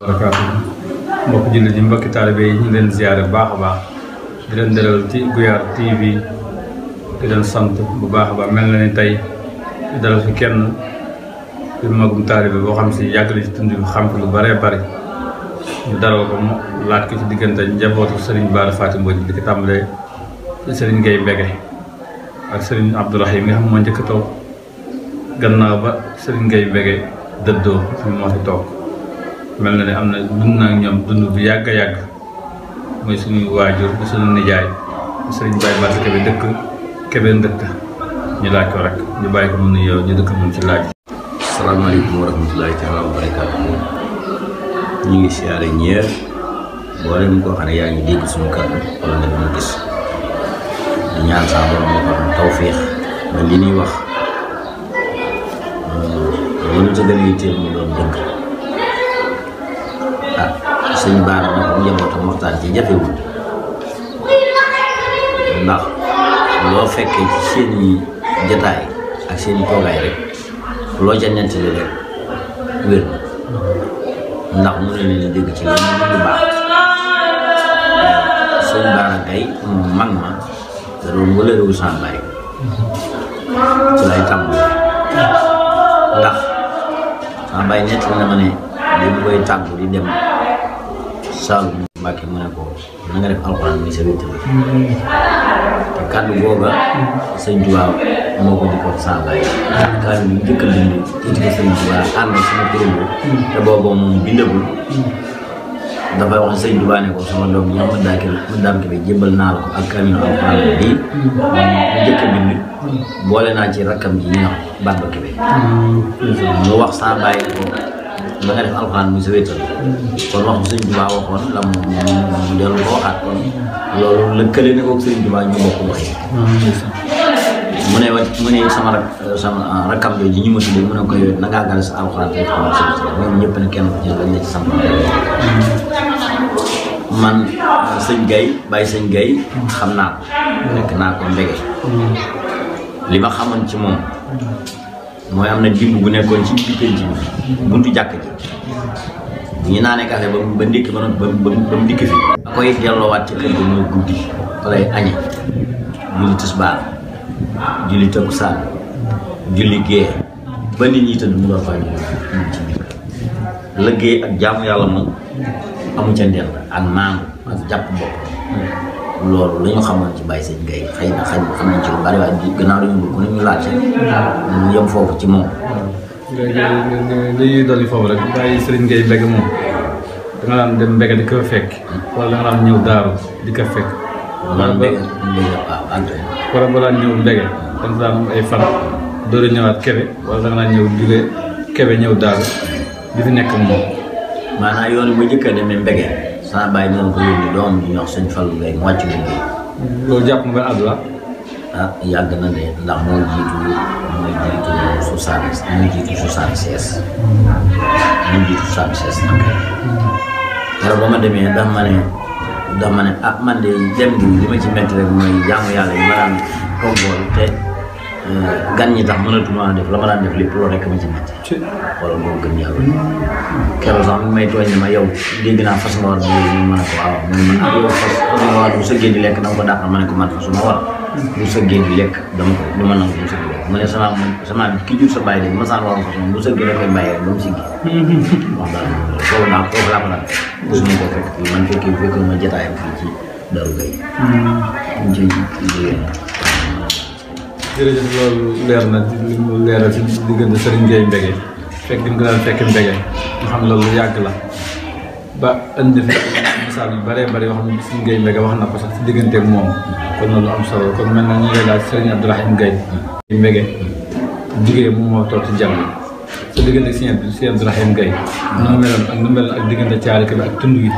barakaatu mbokk jullit yi mbokki taalibe yi ñu leen ziyaare bu baax a baax di leen dalal ci Guyaar TV di leen sant bu baax a baax mel na ni tey di dalal fi kenn di magum taalibe boo xam si yàgg na ci tund bi xam fi lu bëree bëri ñu dalal ko mu laaj ko ci diggante njabootu Serigne Bara Faty Mbodj di ko tàmbalee Serigne Gueye Mbege ak Serigne Abdourahim nga xam moo njëkk a toog gannaaw ba Serigne Gueye Mbege dëddoo ñu moo fi toog mel na ne am na dund naa ñoom dund bu yàgg a yàgg mooy suñu waajur bu suñu nijaay Serigne Baye Bass Kébé dëkk Kébé ndëkk ñu laaj ko rek ñu bàyyi ko mun yow ñu dëkk mun ci laaj. asalaamaaleykum wa rahmatulahi taala wa barakaatu. ñu ngi siyaare ñeer boolem koo xam ne yaa ngi dégg suñu kàddu wala nga dina gis di ñaan saa borom moo xam tawféex ba li ñuy wax loolu ca gën a yitteel mu doon dëgg sëñ Bara nag mu njabootam waxtaan ci jafewul ndax loo fekkee ci seeni jataay ak seeni toogaay rek loo ca nettali rek wér ndax mu ne leen dégg ci lenn lu baax sëñ Bara Gaye moom mag ma da doon wëlërewu sama baay ci lay tàmbali ndax sama baay nettali na ma ne li mu koy tàggu di dem Saalum Mbàkke mu ne ko na nga def alxuraan muy sa wéttal te kàddu googa sëñ Tuubaa moo ko dikkoon saa baay kàddu bi njëkk a bind ci ko sëñ Tuubaa ànd sama kuréel te boobu moom bindagul dafay wax sëñ Tuubaa ne ko sama doom ñoom ma daam Kébé jébbal naa la ko ak kaamil alxuraan bii mu njëkk a bind boole naa ci rakkam ji ñu wax Bamba Kébé mu wax saa baay ko da nga def alxuraan muy sa wéttal kon wax bu sëñ Tuubaa waxoon la mu dellu ko waxaat kon loolu lëkkale ne ko sëñ Tuubaa ñu bokk waxee mu ne sama rakkam jooju ñu ma tuddee mu ne ko yow na ngaa gàll sa alxuraan te xam sa wéttal ñoom ñëpp ne kenn ku ci lañ la ci sant man sëñ Gueye bàyyi sëñ Gueye xam naa ko nekk naa ko Mbege li ma xamoon ci moom mooy am na dimb bu nekkoon ci biir penc bi buntu jàkk ji bu ñu naanee café ba ndékki ba mu dikk fi a koy delloowaat ci kër ga mooy guddi fa lay añe julli tisbaar julli takkusaan julli gée ba nit ñi tëdd mu doon fay ci biir liggéey ak jaamu yàlla moom amu ca ndel ak maangu ak jàpp bopp loolu la ñu xamoon ci Baye Sëñ Gueye xëy na xam nañ ci lu bari waaye gannaaw dañu bëgg ñu laajte ñu yem foofu ci moom. léegi li ñuy dolli foofu rek Baye Serigne Gueye Mbege moom da nga daan dem Mbege di ko fekk wala da nga daan ñëw Daaru di ko fekk. wala Mbege wala ba daan ñëw Mbege da nga daan am ay fan door a ñëwaat Kébé wala da nga daan ñëw jóge Kébé ñëw Daaru di fi nekk moom. maanaam yoon bi ma njëkk a demee Mbege. sama baay moom ko yónni doom bi ñu wax sëñ Fallou Gueye mu wàcc liggéey. loolu jàpp nga àddu la. yàgg na de ndax moo jiitu 76 moo jiitu 76 nag. keroog ba ma demee dafa ma ne man de dem gi li ma ci métti rek mooy jaamu yàlla yi ma daan toggool te gan ñi tax mënatuma def la ma daan def lépp loolu rek ma ci métti. xoolal boobu gën yàlla. keroog sax mi may tooñ ne ma yow dégg naa fas nga war a ñu mën a ko waaw man yow fas nga war bu sëggee di lekk dama ko dàqal ma ne ko man fasu ma war bu sëggee di lekk dama ko du ma nangu bu sëggee lekk mu ne sama ki jur sa bàyyi de ma saan war fas moom bu sëggee da koy bàyyi rek ba mu siggi wax daal foofu laa ko daan gisuma ko fekk fii man fekk ma jotaayam fii ci Darou Gueye ñu ci jigéen. jërëjëf loolu leer na li mu leeral ci diggante Serigne Gueye Mbege fekk di nga ko daan fekk Mbege nga xam loolu yàgg la ba indi fi misaal yu bëree bëri yoo xam ne Serigne Gueye Mbege wax na ko sax ci diggante ak moom kon loolu am solo kon mel na ñu lay laaj Serigne Abdourahim Gueye Mbege jigéen moom moo toog ci jàmm sa diggante ak Serigne Abdourahim Gueye nu mu meloon ak nu mu meloon ak diggante Thiaré Kébé ak tund wi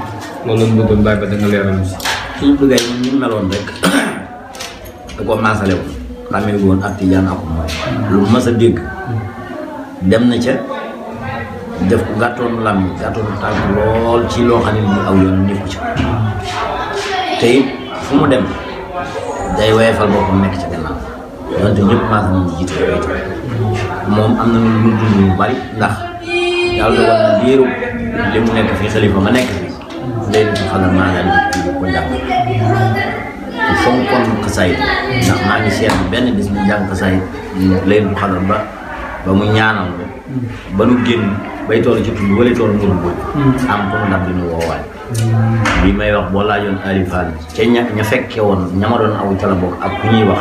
loolu la ñu bëggoon bàyyi ba da nga leeral si. suñu bëggee moom ñu meloon rek da koo maasale woon xamee woon ak tijaan ak moom lu mas a dégg dem na ca def ko gàttoon lam yi gàttoon tànk lool ci loo xam ne ni aw yoon nekku ca te it fu mu dem day woyefal boppam nekk ca gannaaw donte ñëpp maasa moom jiite moom am na lu dund lu bari ndax yàlla dogal na diiru li mu nekk fi xalifa ma nekk fi laylatul xadar maa daan di ko jàng ci fonkoon xasaayid ndax maa ngi seet benn bis mu jàng xasaayid laylatul xadar ba mu ñaanal ba nu génn bay toll ci tund wala toll ngir bëgg am ko mu dab di nu woowaay bi may wax boo laajoon alifal ca ña fekke woon ña ma doon aw ca la bokk ak ku ñuy wax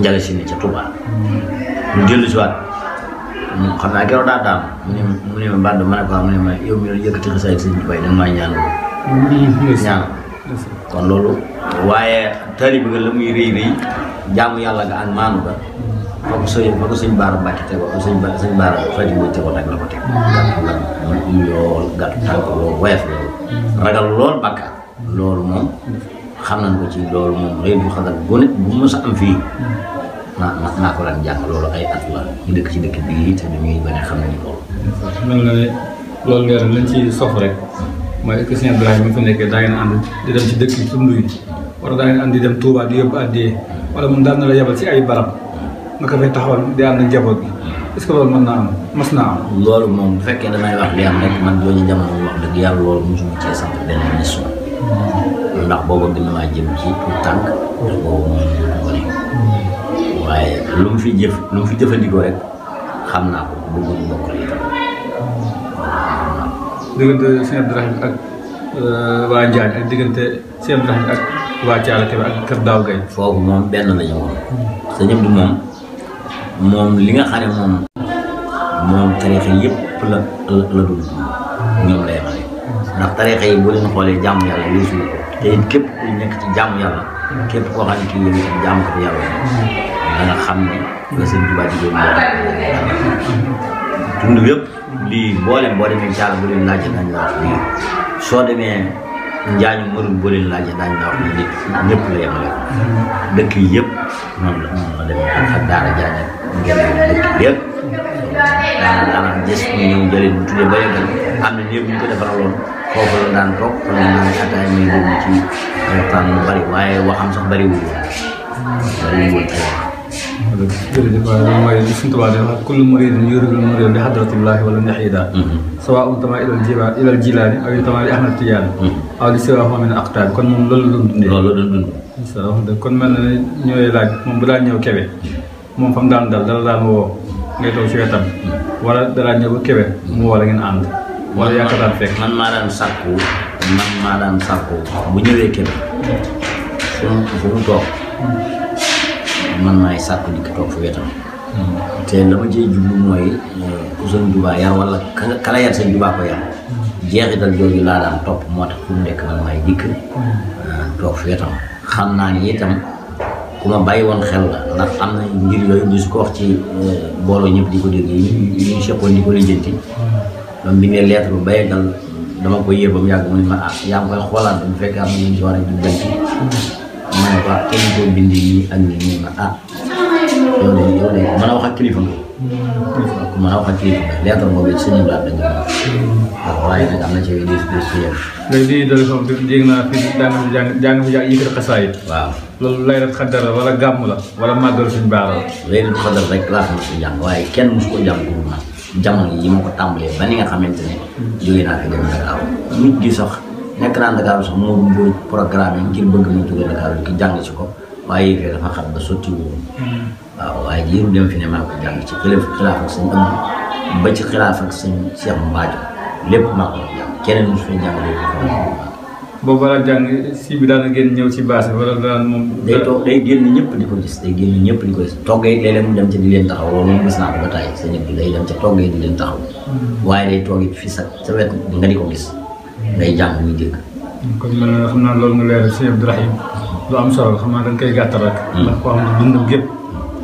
Njaga Si ne ca Touba mu dellu si waat xam naa keroog daa daam mu ne ma Mbadou ma ne ko mu ne ma yow mi doon yëkkati xasaayid sëñ bi bay danga maa ñaan kon loolu waaye taalibe ga la muy rëy rëy jaamu yàlla ga ak maanu ga fa ko sëñ Baara Mbàkke tegoo sëñ Baara Fati Mboy tegoo rek la ko teg lool gàtt tànk loolu woyof loolu ragal lool bàkkaar loolu moom xam nañ ko ci loolu moom laylatul xadar bu ne bu mos a am fii naa ko daan jàng loolu ay at la ñu dëkk ci dëkk bii te dañuy bañ a xam nañu loolu mel na ne loolu leer lañ ci sof rek mooy est-ce que sëñ Ibrahima mi fi nekkee daa ngeen ànd di dem ci dëkk yi tund yi wala daa ngeen ànd di dem Touba di yóbbu addiyee wala moom daal na la yebal ci ay barab nga ko fay taxawal di ànd ak njaboot gi est-ce que loolu mën naa am mas naa am loolu moom bu fekkee damay wax li am rek man jooju jamono wax dëgg yàlla loolu mosuma cee sant benn mission ndax boobu gën na maa jëm ci tout tànk te boobu moom wane waaye lu mu fi jëfandikoo rek xam naa ko bëgguñu bokk la itam diggante sëñ Abdourahim ak waa Njaañ ak diggante sëñ Abdourahim ak waa Thiala Kébé ak Kër Daaw Gaye foofu moom benn la ñu woon sa ñëpp du moom li nga xam ne moom tariixa yëpp la dul ñoom la yemale ndax tariixa yi boo leen xoolee jaamu yàlla weesu ko te it képp ku nekk ci jaamu yàlla képp koo xam ne kii yëngu ci jaamu ko yàlla da nga xam ne nga sëñ Tuubaa di doon tund yëpp lii boo demee Thiala bu leen laajee dañ la wax lii soo demee Njaañu Marul boo leen laajee dañ la wax lii ñëpp la yemale dëkk yi yëpp noonu la demee ak daara Jaañ ngeen dëkk yëpp daana gis ñu ñëw jëlee bu tuddee ba yeggal am na néeg ñu ko defaraloon foofu la daan toog kon naan ataay muy déglu ci waxtaan lu bari waaye waxam sax bariwul woon ay wax jërëjëf waaye loolu mooy li Sëñ Tuubaa di wax kullu muridin yuridul muriid li hadratillahi wala yahiida sawaa'un intama ilal jilaani aw intama li Ahmad Tijaani aw li siwaahu min aqtaab kon moom loolu la doon dundee loolu la doon dund incha allah kon mel na ne ñooy laaj moom bu daan ñëw Kébé moom fa mu daan dal dala daan woo ngay toog ci wetam wala dala ñëw ba Kébé mu woo la ngeen ànd wala yaa ko daan fekk man maa daan sàkku bu ñëwee Kébé fu mu toog man maay sàkku dikk toog fi wetam te la ma cee jublu mooy ku Sëñ Tuubaa yar wala kala yar Sëñ Tuubaa ko yar jeexital jooju laa daan topp moo tax fu mu nekk man maay dikk toog fi wetam xam naa ni itam ku ma bàyyi woon xel la ndax am na mbir yooyu di su ko wax ci booloo ñëpp di ko dégg yi ñu seqoon di ko lijjanti donc bi ngeen lettre bu bayegal dama ko yër ba mu yàgg mu ne ma yaa ngi koy xoolaat bu fekkee am na ñu ci war a jubbanti ma ne ko kenn koo bindi nii ak nii nii ma yow de mën a wax ak kilifa nga mën a wax ak kilifa nga lettre boobu ci sëñ Ibrahima dañu ko waaye nag am na ci des ci yëf léegi di dal foofu dégg naa fi jàng fi yëkkati xasaayid waaw loolu laylat xadar la wala gàmm la wala màggal suñu baax la laylat xadar rek laa fi mos a jàng waaye kenn mosu ko jàng pour man jamono yi ma ko tàmbalee ba ni nga xamante ne jógee naa fi dem Dakar nit gi sax nekk naa Dakar sax moo mbooj programme yi ngir bëgg mu jógee Dakar ki jàng ci ko waaye yëfee dafa xam ba sotti wu waaw waaye jiiru dem fi ne maa ko jàng ci xilaaf ak sëñ Amdi ba ci xilaaf ak sëñ Cheikh Mbaajo lépp maa ko jàng keneen mosu fay jàng lépp boobu balaa jàng si bi daan génn ñëw ci base wala daan moom day toog day génn ñëpp di ko gis toggee léeg-léeg mu dem ca di leen taxaw loolu moom gis naa ko ba tàyyi sa ñëpp bi day dem ca toggee di leen taxaw waaye day toog it fii sa wet nga di ko gis day jàng muy dégg kon mel na xam naa loolu nga leeral sëñ Abdourahim lu am solo xam naa da nga koy gàttal rek ndax koo xam ne dundam gépp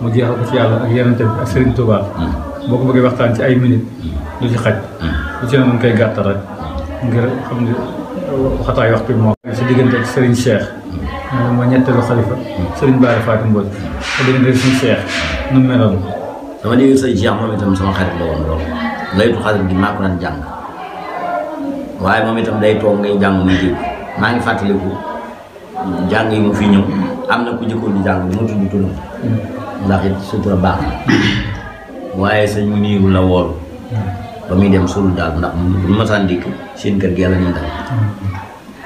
mu jeexal ko ci yàlla ak Yonent bi ak Serigne Touba boo ko bëggee waxtaan ci ay minutes du ci xaj lu ci ne mën koy gàttal rek ngir xam ne waxataay waxtu bi moo si diggante ak Serigne Cheikh moom mooy ñetteelu xalifa Serigne Bara Faty Mbodj sa diggante ak suñu Cheikh nu mu meloon dama dégg sëñ Cheikh moom itam sama xarit la woon loolu laytu xarit gi maa ko daan jàng waaye moom itam day toog ngay jàng muy dégg maa ngi fàttaliku jàng yi mu fi ñëw am na ku jëkkoon di jàng du ma tudd turam ndax it sutura baax na waaye sëñ mu niiru la woolu ba muy dem sul daal ndax bu masaan dikk seen kër gi yàlla nañ dal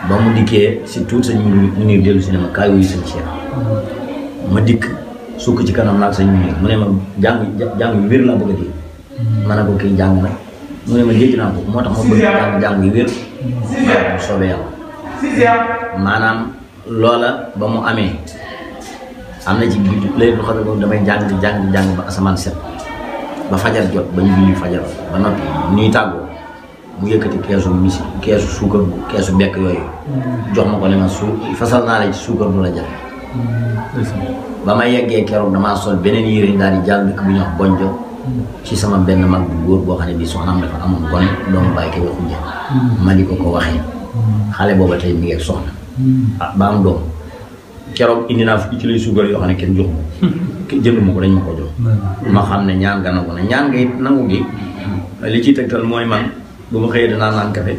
ba mu dikkee si tuut sëñ mu niir dellu si ne ma kaay wuyu sëñ Cheikh ma dikk sukk ci kanam naag sëñ mu ne ma jàng yu wér laa bëgg a dégg ma ne ko kii jàng nag mu ne ma dégg naa ko moo tax ma bëgg jàng yu wér soobee yàlla maanaam loola ba mu amee am na ci léegi lu xam ne moom damay jàng ba asamaan set ba fajar jot ba ñu julli fajar ba noppi ñuy tàggoo mu yëkkati keesu suukar bu keesu bekk yooyu jox ma ko ne ma fasal naa la ci suukar bu la jafe ba ma yeggee keroog damaa sol beneen yére daal di jàll dëkk bu ñuy wax Bonjo ci sama benn mag bu góor boo xam ne bii soxnaam dafa amoon gone doomu bàyyi ko waxu njëkk ma di ko waxee xale booba tey mi ngi ak soxna ba am doom keroog indi naa fi ci lay suukar yoo xam ne kenn jox ma jënd ma ko dañ ma ko jox ma xam ne ñaan nga nangu na ñaan nga it nangu gi li ciy tegtal mooy man bu ma xëyee danaa naan café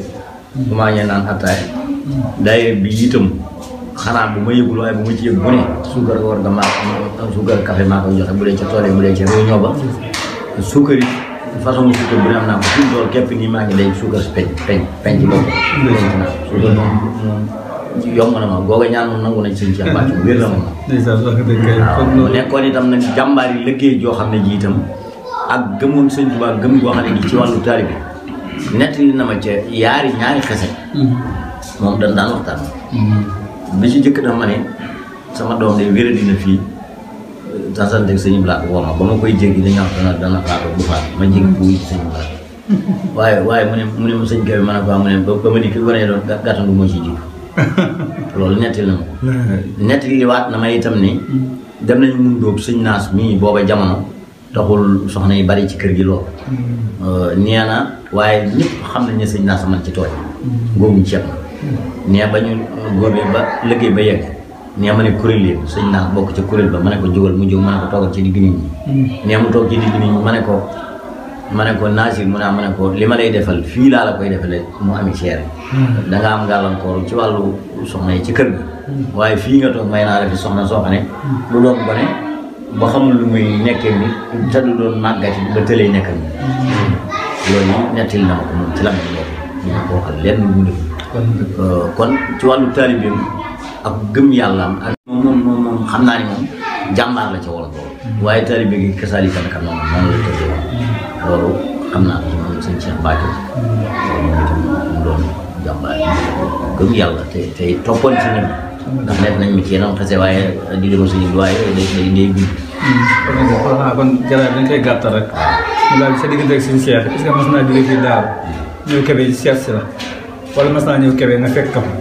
bu ma ñee naan attaay daayira bi itam xanaa bu ma yëgul waaye bu ma ci yëg bu ne suukar war nga suukar café maa koy joxe bu dee ca tool yi bu dee ca réunion ba suukar yi façon suukar bu ne am naa ko fi mu toll képp nii maa ngi day suukar si peñ ci bopp penc naa suukar moom yomb na ma googa ñaan moom nangu nañ sëñ Cheikh Bàcc wér na ma waaw nekkoon itam nag jàmbaar yi liggéey joo xam ne ji itam ak gëmoon sëñ Tuubaa gëm goo xam ne gi ci wàllu taalibe nettali na ma ca ñaari xese moom dañ daan waxtaan bi ci jëkk dafa ma ne sama doom de wéra dina fii tasante sëñ Blaat woo ma ba ma koy jéggi dañu wax dana faatoo bu faat ma jéggi bu sëñ Blaat waaye mu ne ma sëñ Kawe ma ne ko mu ne ba ma dikk wane doon gàttandu moo ci jiitu loolu nettali na ma nettali waat na ma itam ni dem nañu mun dóob sëñ Naas mii booba jamono taxul soxna yi bari ci kër gi lool nee na waaye ñëpp xam nañ ne sëñ Naas man ci tooy ngóobuñ ceeb na nee ba ñu góobee ba liggéey ba yegg nee ma ne kuréel yi sëñ Naas bokk ca kuréel ba ma ne ko jógal mu jóg ma ne ko toogal ci digg nit ñi nee mu toog ci digg nit ñi ma ne ko Naasir mu ne ma ne ko li ma lay defal fii laa la koy defalee mu ami seere da nga am gàllankoor ci wàllu soxna yi ci kër ga waaye fii nga toog may naa la fi soxna soo xam ne lu doon gone ba xamul lu muy nekkee ni te du doon màggati ba tëlee nekk ni loolu nettali na ma ko moom ci la mel dina ko waxal lenn lu mu def kon ci wàllu taalibeem ak gëm yàllaam ak moom xam naa ni moom jàmbaar la ca wala boobu waaye taalibe gi kasaalika naka noonu la tëddee woon loolu xam naa ci moom sëñ Cheikh Bàcc moom itam mu doon jàmbaar gëm yàlla te toppoon ci ñun ndax nekk nañ mi ci yeneen xese waaye di déglu suñu waaye day gudd. kon jaraaf dañ koy gàttal rek. ñu daal sa diggante ak suñu Cheikh est-ce que mas naa jóge fii daaw ñëw Kébé seet si la wala mas naa ñëw Kébé nga fekk ko fa.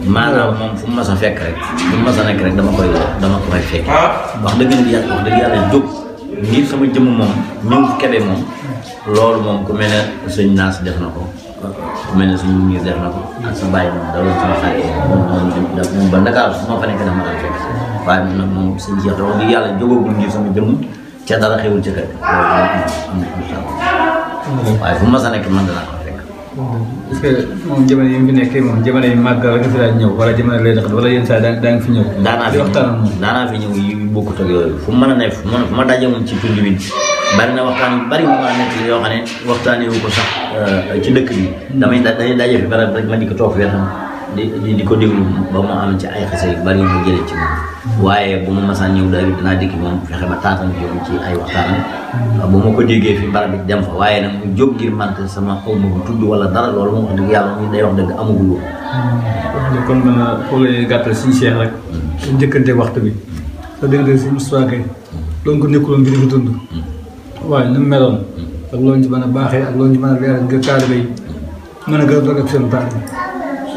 maanaam moom fu mu mas a fekk rek fu mu mas a nekk rek dama koy fekk. wax dëgg yàlla jóg ngir sama jëmm moom ñëw Kébé moom loolu moom ku mel ne sëñ Naas def na ko. ku mel ne suñu ngir def na ko ak sa bàyyi moom da doon sama xarit moom ba Ndakaaru su ma fa nekk dama daan fekk waaye moom nag moom sëñ Cheikh wax dëgg yàlla jógagul ngir sama jëmm ca dara xewul ca kër waaye fu ma sa nekk man danaa ko fekk. est-ce que moom jamono yi mu fi nekkee moom jamono yi màggal nga fi daan ñëw wala jamono lay dox wala yenn saa daa nga fi ñëw. daanaa fi ñëw yu bokkut ak yooyu fu mu mën a nekk fu ma daje moom ci tund bi bari na waxtaan yu bari mu ma nekk yoo xam ne waxtaanee wu ko sax ci dëkk bi. damay daje fi barab rek ma di ko toog wetam di ko déglu ba mu am ci ay xase yu bari yu mu jëlee ci moom. waaye bu ma masaan ñëw daal dinaa dikki moom fexe ba taatan yoon ci ay waxtaanam. bu ma ko déggee fi barab bi dem fa waaye nag mu jóg ngir mante sama xaw ma bu tudd wala dara loolu moom wax dëgg yàlla muy day wax dëgg amagul woon. kon man foofu la ñuy gàttal suñu Cheikh rek. suñu njëkkante waxtu bi. soo déggee suñu Moustapha Gueye. loolu ko nekkuloon ngir di ko dund. waaye ni mu meloon. ak loolu ci mën a baaxee ak loolu ci mën a leeral ngir taalibe yi mën a gën a doog ak seen taalibe.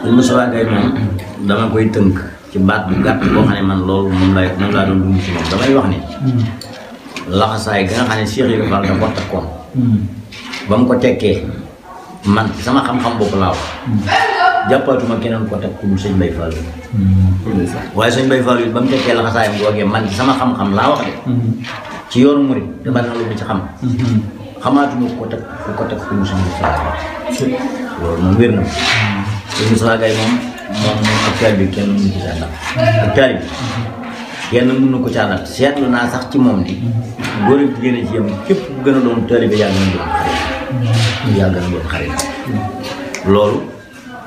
suñu Moustapha Gueye moom dama koy tënk ci baat bu gàtt boo xam ne man loolu moom laa doon dund ci moom damay wax ni. laxasaay ga nga xam ne Cheikh Ibrahima Fall da ko takkoon. ba mu ko tekkee man sama xam-xam bopp laa wax. jàppaatuma keneen ko takk ku dul sëñ Bay Fall. waaye sëñ Bay Fall it ba mu tekkee laxasaayam googee man sama xam-xam laa wax de. ci yoonu murid te bari na lu mu ci xam. xamaatuma ko takk ku dul sëñ Moustapha Gueye. loolu moom wér na sëñ Moustapha Gueye moom ak taal bi kenn mënu ko caa ak taal bi kenn mënu ko caa seetlu naa sax ci moom ni góor ak jigéen a ci yem képp ku gën a doon taalibe yaa gën a doon xale ñu yàgg na doon xarit loolu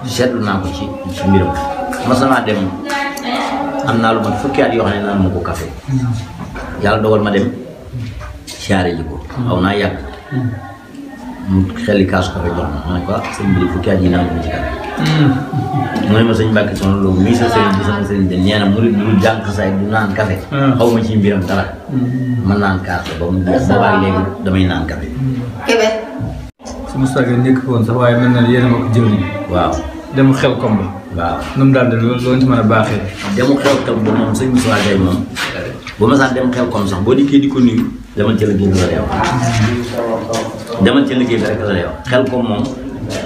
seetlu naa ko ci mbiram mas naa dem am naa lu man fukki at yoo xam ne naan ma ko café yàlla dogal ma dem siyaare ji ko aw naa yàgg mu xelli kaasu café jox ma ne ko sëñ bi fukki at yi naan ko ci café mu ne ma sëñ Mbàkke Soxna Lo mii sa sëriñ bi sama sëriñ de nee na mu du jàng say du naan café xaw ma ci mbiram dara man naan kaas ba mu jeex boobaag léegi damay naan café Kébé su Moustapha Gueye nekk fi woon sax waaye mel na ne yéen a ma ko jël nii waaw dem xel kom ba waaw nu mu daal de loolu ci mën a baaxee demu xel kom ba moom sëñ Moustapha Gueye moom bu ma sax dem xel kom sax boo dikkee di ko nuyu demal ca liggéey bi la lay wax demal ca liggéey bi rek la lay wax xel kom moom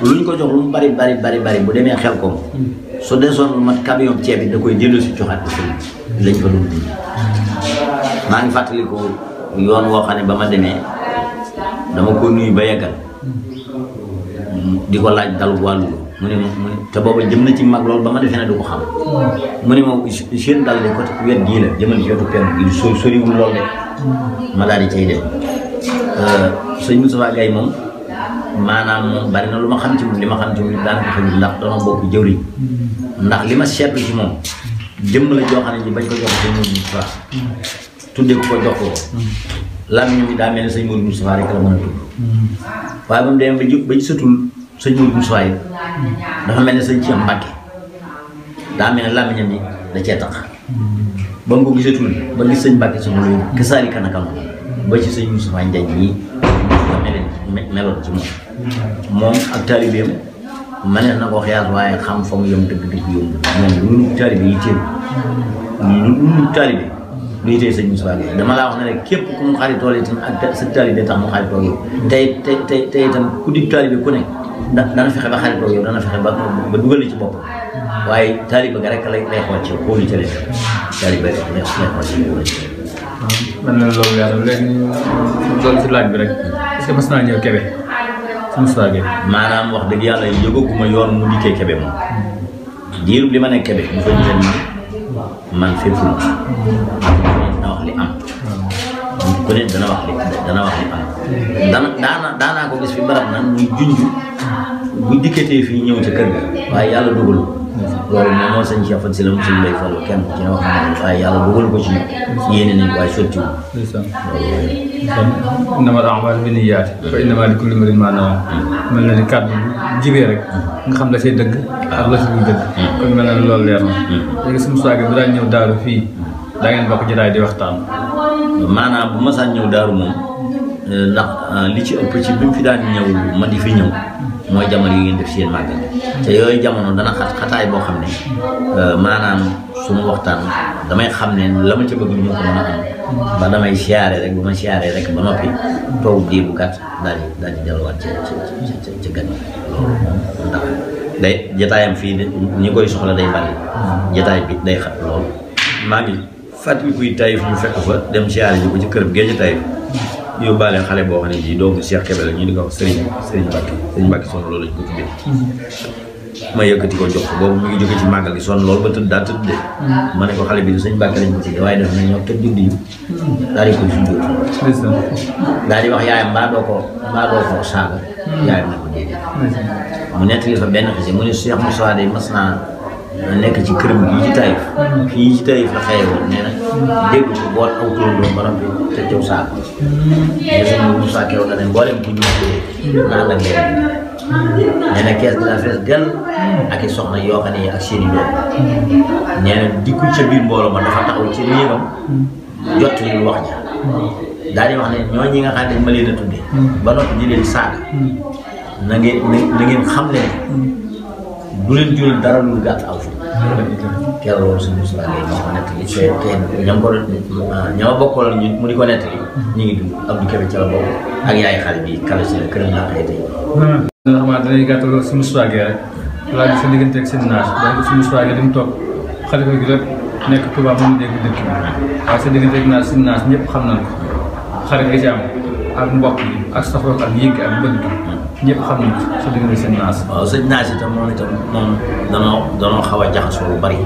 lu ñu ko jox lu mu bari bu demee xel kom su desoon lu mat camion ceeb bi da koy dellu si joxaat ko sëriñ lañ fa doon dund maa ngi fàttaliku yoon woo xam ne ba ma demee dama ko nuyu ba yeggal di ko laaj dalu wàllu mu ne te booba jëm na ci mag loolu ba ma defee ne du ko xam mu ne ma seen dal de côté wet gii la jëmal ci wetu penn bi soriwul lool de ma daal di cay dem sëñ Moustapha Gueye moom maanaam moom bari na lu ma xam ci moom li ma xam ci moom daanaka xëy ndax dama bokk jëwriñ ndax li ma seetlu ci moom jëmm la joo xam ne ji bañ ko jox sëñ Modou Moustapha tuddee ko jox ko làmmiñ mi daa mel ne sëñ Modou Moustapha rek la mën a tudd waaye ba mu demee ba gisatul sëñ Modou Moustapha yi dafa mel ne sëñ Cheikh Mbacke daa mel ne làmmiñam bi da cee tax ba mu ko gisatul ba gis sëñ Mbacke sama loolu kësaari kanakam ba ci sëñ Moustapha Ndiaye ñii nga meloon ci moom ak taalibeem manees na ko xiyaas waaye xam fa mu yom dëgg yomb moom lu taalibe yi téel lu taalibe luy tey sëñ Moustapha Gueye dama laa wax ne rek képp ku mu xaritool itam ak sa taalibe tax mu xaritoo yow tey itam ku di taalibe ku nekk dana fexe ba xaritoo yow dana fexe ba dugal ci boppam waaye taalibe ga rek lay xool ci xoolu ci leen taalibe rek lay xool ci yow man na loolu yàlla léegi loolu ci laaj bi rek est-ce que mas naa ñëw Kébé su Moustapha Gueye maanaam wax dëgg yàlla yëgaguma yoon mu dikkee Kébé moom diirub li ma nekk Kébé bu fa gisee man féppul dana wax li am ku ne dana wax li am daanaa ko gis fi barab nag muy junj bu dikkatee fii ñëw ca kër ga waaye yàlla dugal loolu moom moo sëñ Cheikh Faty Sylla mu sëñ Mbay Fall kenn ci ne wax na waaye yàlla dugal ko ci yéene nañ waaye sottiwul innamal a'maalu binniyaati wa innamaa likulli imri'in maa nawaa mel na ni kàddu jibee rek nga xam la see dëgg ak la si dul dëgg kon mel na ni loolu leer na léegi su Moustapha Gueye bu daan ñëw daaru fii daa ngeen bokk jotaay di waxtaan maanaam bu ma saan ñëw daaru moom ndax li ci ëpp ci bi mu fi daan ñëw ma di fi ñëw mooy jamono yi ngeen def seen màggal te yooyu jamono dana xataay boo xam ne maanaam suñu waxtaan damay xam ne la ma ca bëgg ñu ko mën a am ba damay siyaare rek bu ma siyaaree rek ba noppi toog diir bu gàtt daal di delluwaat ci gan loolu moom ndax day jataayam fii ñi koy soxla day bari jataay bi day xat lool maa ngi fàttaliku Taïf ñu fekk fa dem siyaare ji ko ci kër géej Taïf yóbbaale xale boo xam ne ji doomu Cheikh Kébé la ñu di ko wax Serigne Mbacke sonn loolu lañ ko tuddee ma yëkkati ko jox ko boobu mu ngi jóge ci màggal gi sonn loolu ba tëdd daa tëdd de ma ne ko xale bi sëñ Mbacke lañ ko tuddee waaye def na ñoo tëdd juddi yu daal di koy sujjóot daal di wax yaayam mbaa doo ko saaga yaayam na ko déedéet mu nettali fa benn xisi mu ne Cheikh Moussa de mas naa nekk ci këram yi ci Taïf fii ci Taïf la xëye woon nee na dégg ko boot aw turandoom ba noppi te caw saako mais sëñ Moussa Kew da ne mboolem ku ñu naan la ngeen nee na kees bi daa fees dell ak i soxna yoo xam ne ak seen i doom nee na dikku ca biir mbooloo ma dafa taxaw ci néegam jot li wax ja daal di wax ne ñoo ñi nga xam ne ma leen a tuddee ba noppi di leen saaga na ngeen xam ne du leen jural dara lu gàtt aw fi keroog loolu suñu Moustapha Gueye moo ko nettali te ñam ko ñama bokkoon mu di ko nettali ñu ngi dund Abdou Kébé ca la bokk ak yaay xale bi kala si la këram laa xëy tey nga xamante dañuy gàttal si Moustapha Gueye rek laaj sa diggante ak seen naas donc si Moustapha Gueye dañu toog xalifa gi rek nekk Touba mu dégg dëkk bi waaye sa diggante ak naas seen naas ñëpp xam nañ ko xarit nga ci am ak mbokk yi ak safoo ak yëg ak bëgg ñëpp xam nañ ko sa diggante seen naas waaw sëñ naas itam moom danoo xaw a jaxasoo lu bari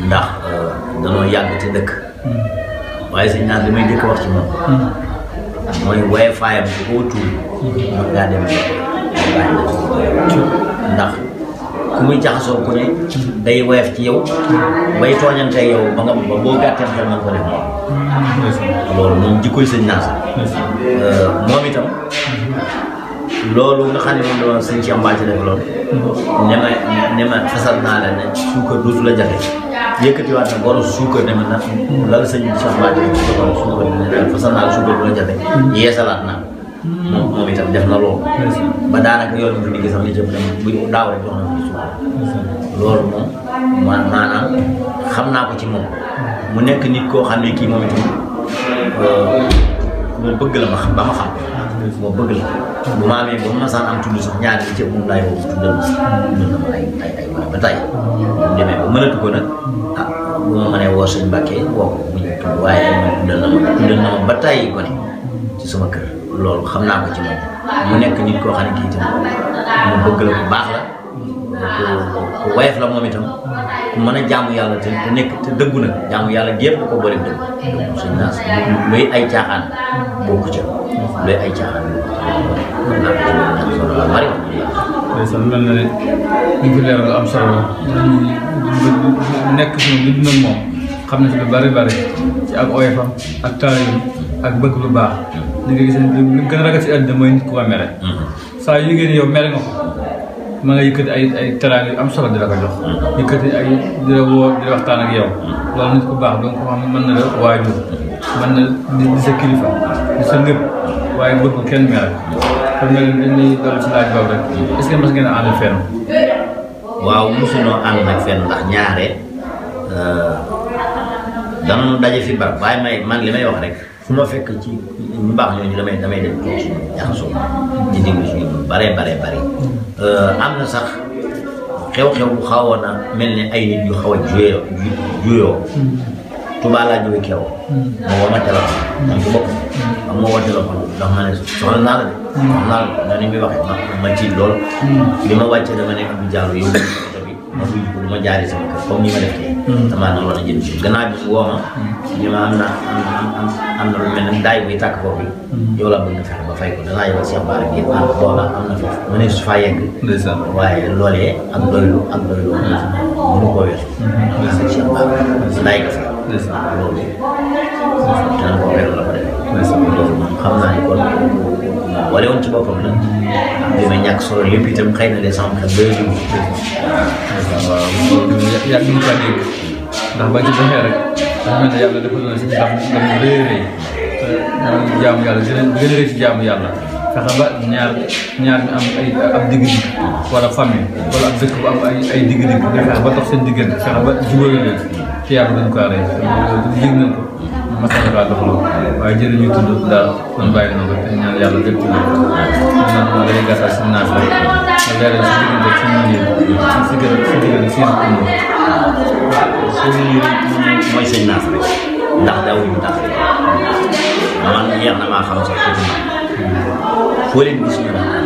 ndax danoo yàgg te dëkk waaye sëñ naas li may jëkk wax ci moom mooy waaye faayam bu ko tuur mën ngaa dem ndax ku muy jaxasoo ku ne day woyof ci yow bay tooñante yow ba nga ba boo gàtteem xel man ko def moom loolu moom jikkoy sëñ Naas moom itam loolu nga xam ne moom la sëñ ci ambaati def loolu ne ma fasal naa la ne suukar dootu la jafe yëkkatiwaat na borom suukar ne ma na la sëñ ci ambaati def borom suukar ne fasal naa la suukar du la jafe yeesalaat naa moom itam def na loolu ba daanaka yoon mu fi liggéey sax li jëm dem bu daaw rek jox na fi suukar loolu moom maanaam xam naa ko ci moom mu nekk nit koo xam ne kii moom itam moo bëgg la ma xam ba ma xam moo bëgg la bu ma amee ba ma masaan am tudd sax ñaari li ci moom laay woo tuddal ma ay ba tey mu demee ba mënatu ko nag bu ma mënee woo sëñ Mbàkke woo ko mu tudd waaye tuddal na ma ba tey ko ne ci sama kër loolu xam naa ko ci moom mu nekk nit koo xam ne kii itam mu bëgg la ku baax la ku woyof la moom itam ku mën a jaamu yàlla te nekk te dëggu nag jaamu yàlla gépp da ko bëri dëgg donc sëñ Naas luy ay caaxaan bokku ca luy ay caaxaan bokku ca solo la bari ndeysaan mel na ne ñu fi leeral lu am solo la nekk si moom li dund ak moom xam na si lu bari bari ci ak oyofam ak taalibeem ak bëgg lu baax li nga gis ne li gën a ragal si àddina mooy nit ku ko mere saa yu yëgee ne yow mere nga ko ma nga yëkkati ay teraanga yu am solo di la ko jox yëkkati ay di la woo di la waxtaan ak yow loolu nit ku baax donc xam mën na la waajur mën na di sa kilifa di sa lépp waaye bëgg kenn mere kon mel ni dañuy dolli ci laaj boobu rek est-ce que mas ngeen a ànd fenn waaw mosunoo ànd nag fenn ndax ñaare danañu daje fi barab waaye man li may wax rek fu ma fekk ci ñu baax ñooñu damay dem toog suñu jaxasoo di déglu suñu bare am na sax xew-xew bu xawoon a mel ne ay nit yu xaw a juyoo Touba laa jóge kew moo woo ma téléphone man ci bopp am moo woo téléphone ndax ma ne soxla naa la de wax naa la ni muy waxee ma tiit lool li ma wàccee dama ne Abdou Diallo yow oto bi ma wuyu ko du ma jaari sama kër comme ni ma def tey damaa na loon a jënd si gannaaw bi mu woo ma ñu ma am na lu mel ne daay buy tàkk foofu yow laa bëgg nga fexe ba fay ko danaa yebal Cheikh Bara gi booba am na foofu ma ne su faa yegg waaye loolee ak doylu mënu koo weesu Cheikh Bara daay nga fay loolu dana ko weeru la ko def loolu moom xam naa ni kon wale woon ci boppam nag bi may ñàkk solo lépp itam xëy na de sama xel doy dugg waaw yàgg ñu ko dégg ndax ba ci doxee rek dafa mel ne yàlla dafa doon si ndam mu rëy rëy jaamu yàlla gën a rëy ci jaamu yàlla fexe ba ñaar ñu am ab digg-digg wala famille wala ab dëkk bu am ay digg-digg nga fexe ba dox seen diggante fexe ba jubóole leen ci yàlla dañ ko rey yëg nañ ko masala kaa dox loolu waaye jërëjëf tudd daal kon bàyyi na ko te ñaan yàlla lépp tudd naan ma day gasal si naaf rek nga leeral si diggante si ñu si diggante seen umb suñu mooy sëñ Naas rek ndax daawuñu tax man yeex na maa xam sax tuuti foo leen gis ñu daan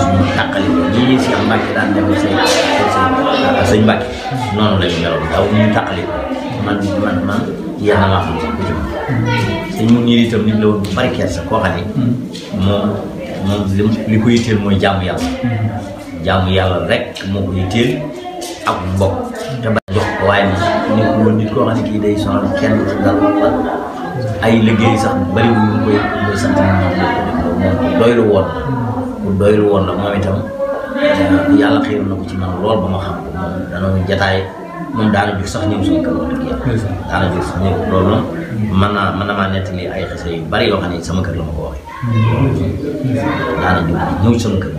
suñu tàqali ñii si am Mbàkke daan dem sëñ Mbàkke noonu la ñu meloon daw ñu tàqali man yeex na maa xam sax tuuti sëñ mu ñii itam nit la woon bu bari kersa koo xam ne moom li ko yitteel mooy jaamu yàlla rek moo ko yitteel ak mbokk te ba jox ko waaye nit koo xam ne kii day sonal kenn dal ay liggéey sax bari wu ñu koy sant moom doylu woon la moom itam yàlla xëy na ko ci man lool ba ma xam ko moom danoonu jataay moom daana jóg sax ñëw suñu kër wax dëgg yàlla daana jóg sax ñëw loolu moom mën na maa nettali ay xisa yu bari yoo xam ne sama kër la ma ko waxee daana jóg ñëw sama kër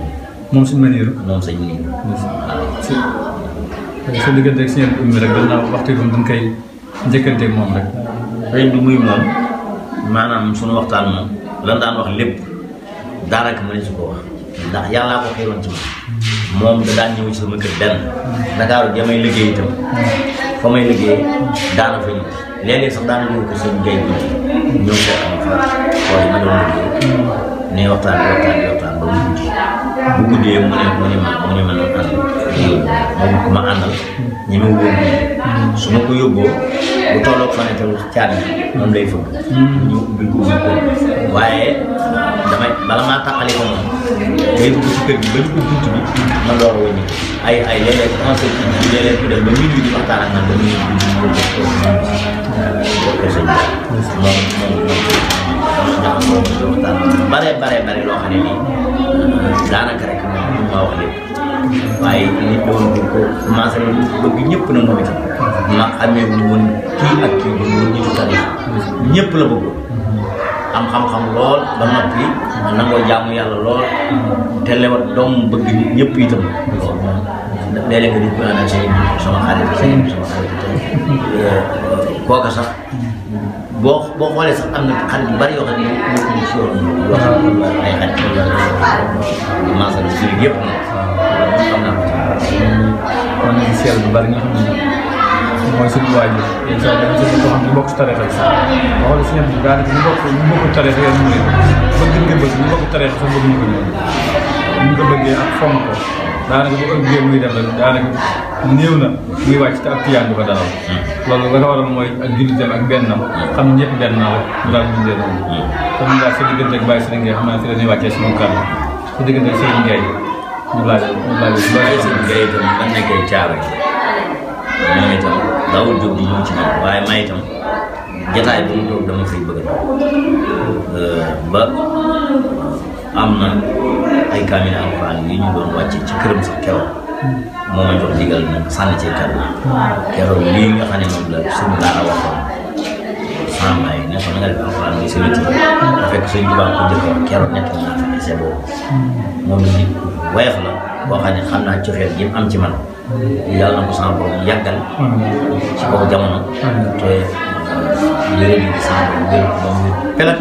moom suñu manière moom sañ nii sa diggante ak seen ummi rek dana waxtu bi dañ koy njëkkanteeg moom rek sëñ bi muy moom maanaam suñu waxtaan moom lan daan wax lépp daanaka mënees su ko wax ndax yàllaa ko xëyoon ci moom da daan ñëw ci sama kër benn Dakar ja may liggéey itam fa may liggéey daana fa ñëw léeg-léeg sax daana ñëw ko seen gay bi ñëw fekk ma fa xool ma doon liggéey ne waxtaan ba mu guddi bu guddee mu ne ma noonu ànd moom ku ma àndal ñi ma wóor su ma ko yóbboo bu tolloog fenêtre caabi moom lay fëgg. ñu ubbil ko waaye damay bala maa tàqali ko moom day dugg ci kër gi ba dugg bunt bi ma door a wëññi ay léeg-léeg conseil bi léeg-léeg ku dem ba minuit di waxtaan ak man ba minuit bi ñu ko sëñ bare loo xam ne nii daanaka rek moom ma wax lépp waaye nit doon ko commencé bëgg ñëpp na moom itam ma xamee wu woon kii ak kii bi woon nitu tarix ñëpp la bëgg am xam-xam lool ba noppi nangoo jaamu yàlla lool te lewat doom bëgg ñëpp itam loolu moom léeg-léeg nga di ko naan sama xarit kooka sax boo xoolee sax am na xarit yu bari yoo xam ne ñoo ko ci yoon yoo xam ne ay xarit yu maasal si yëpp nag xam naa kon nag seel bu bari nga xam ne mooy suñu waajur yenn saa yi dañu seetlu koo xam ne bokk si tarixa bi sax boo xoolee si ñëpp daanaka ñu bokk tarixa yoon mu ne bëgg nga bëgg ñu bokk tarixa sax bëgg ñu ko ñëw ñu ko bëggee ak fonk ko daanaka bu ëllëgee muy dem rek daanaka néew na muy wàcc te ak tiyaan bi ko dalal loolu la ko waral mooy ak jullitam ak bennam xam ne ñëpp benn naa rek mu daal ñu dee noonu comme daal sa diggante ak Baye Serigne Gueye xam naa fi la ñuy wàccee sama kàddu sa diggante ak Serigne Gueye ñu laaj Serigne Gueye itam man nekkee caaro yi moom itam daawul jóg di ñëw ci man waaye may itam jataay bu mu toog dama fay bëgg ba am na ay kaamil alxuraan yi ñu doon wàcce ci këram sax keroog moo ma jox digal nag sànni ci kàddu keroog lii nga xam ne moom la suñu daara waxoon sama yi ne ko na nga def alxuraan bi sa wéti bu fekk suñ tubaab ko njëkk wax keroog nekk naa fa ese boobu moom la nit woyof la boo xam ne xam naa cofeel gi am ci man yàlla na ko sama borom yàggal ci kaw jamono te yére bi sama borom wér ko ba mu pelat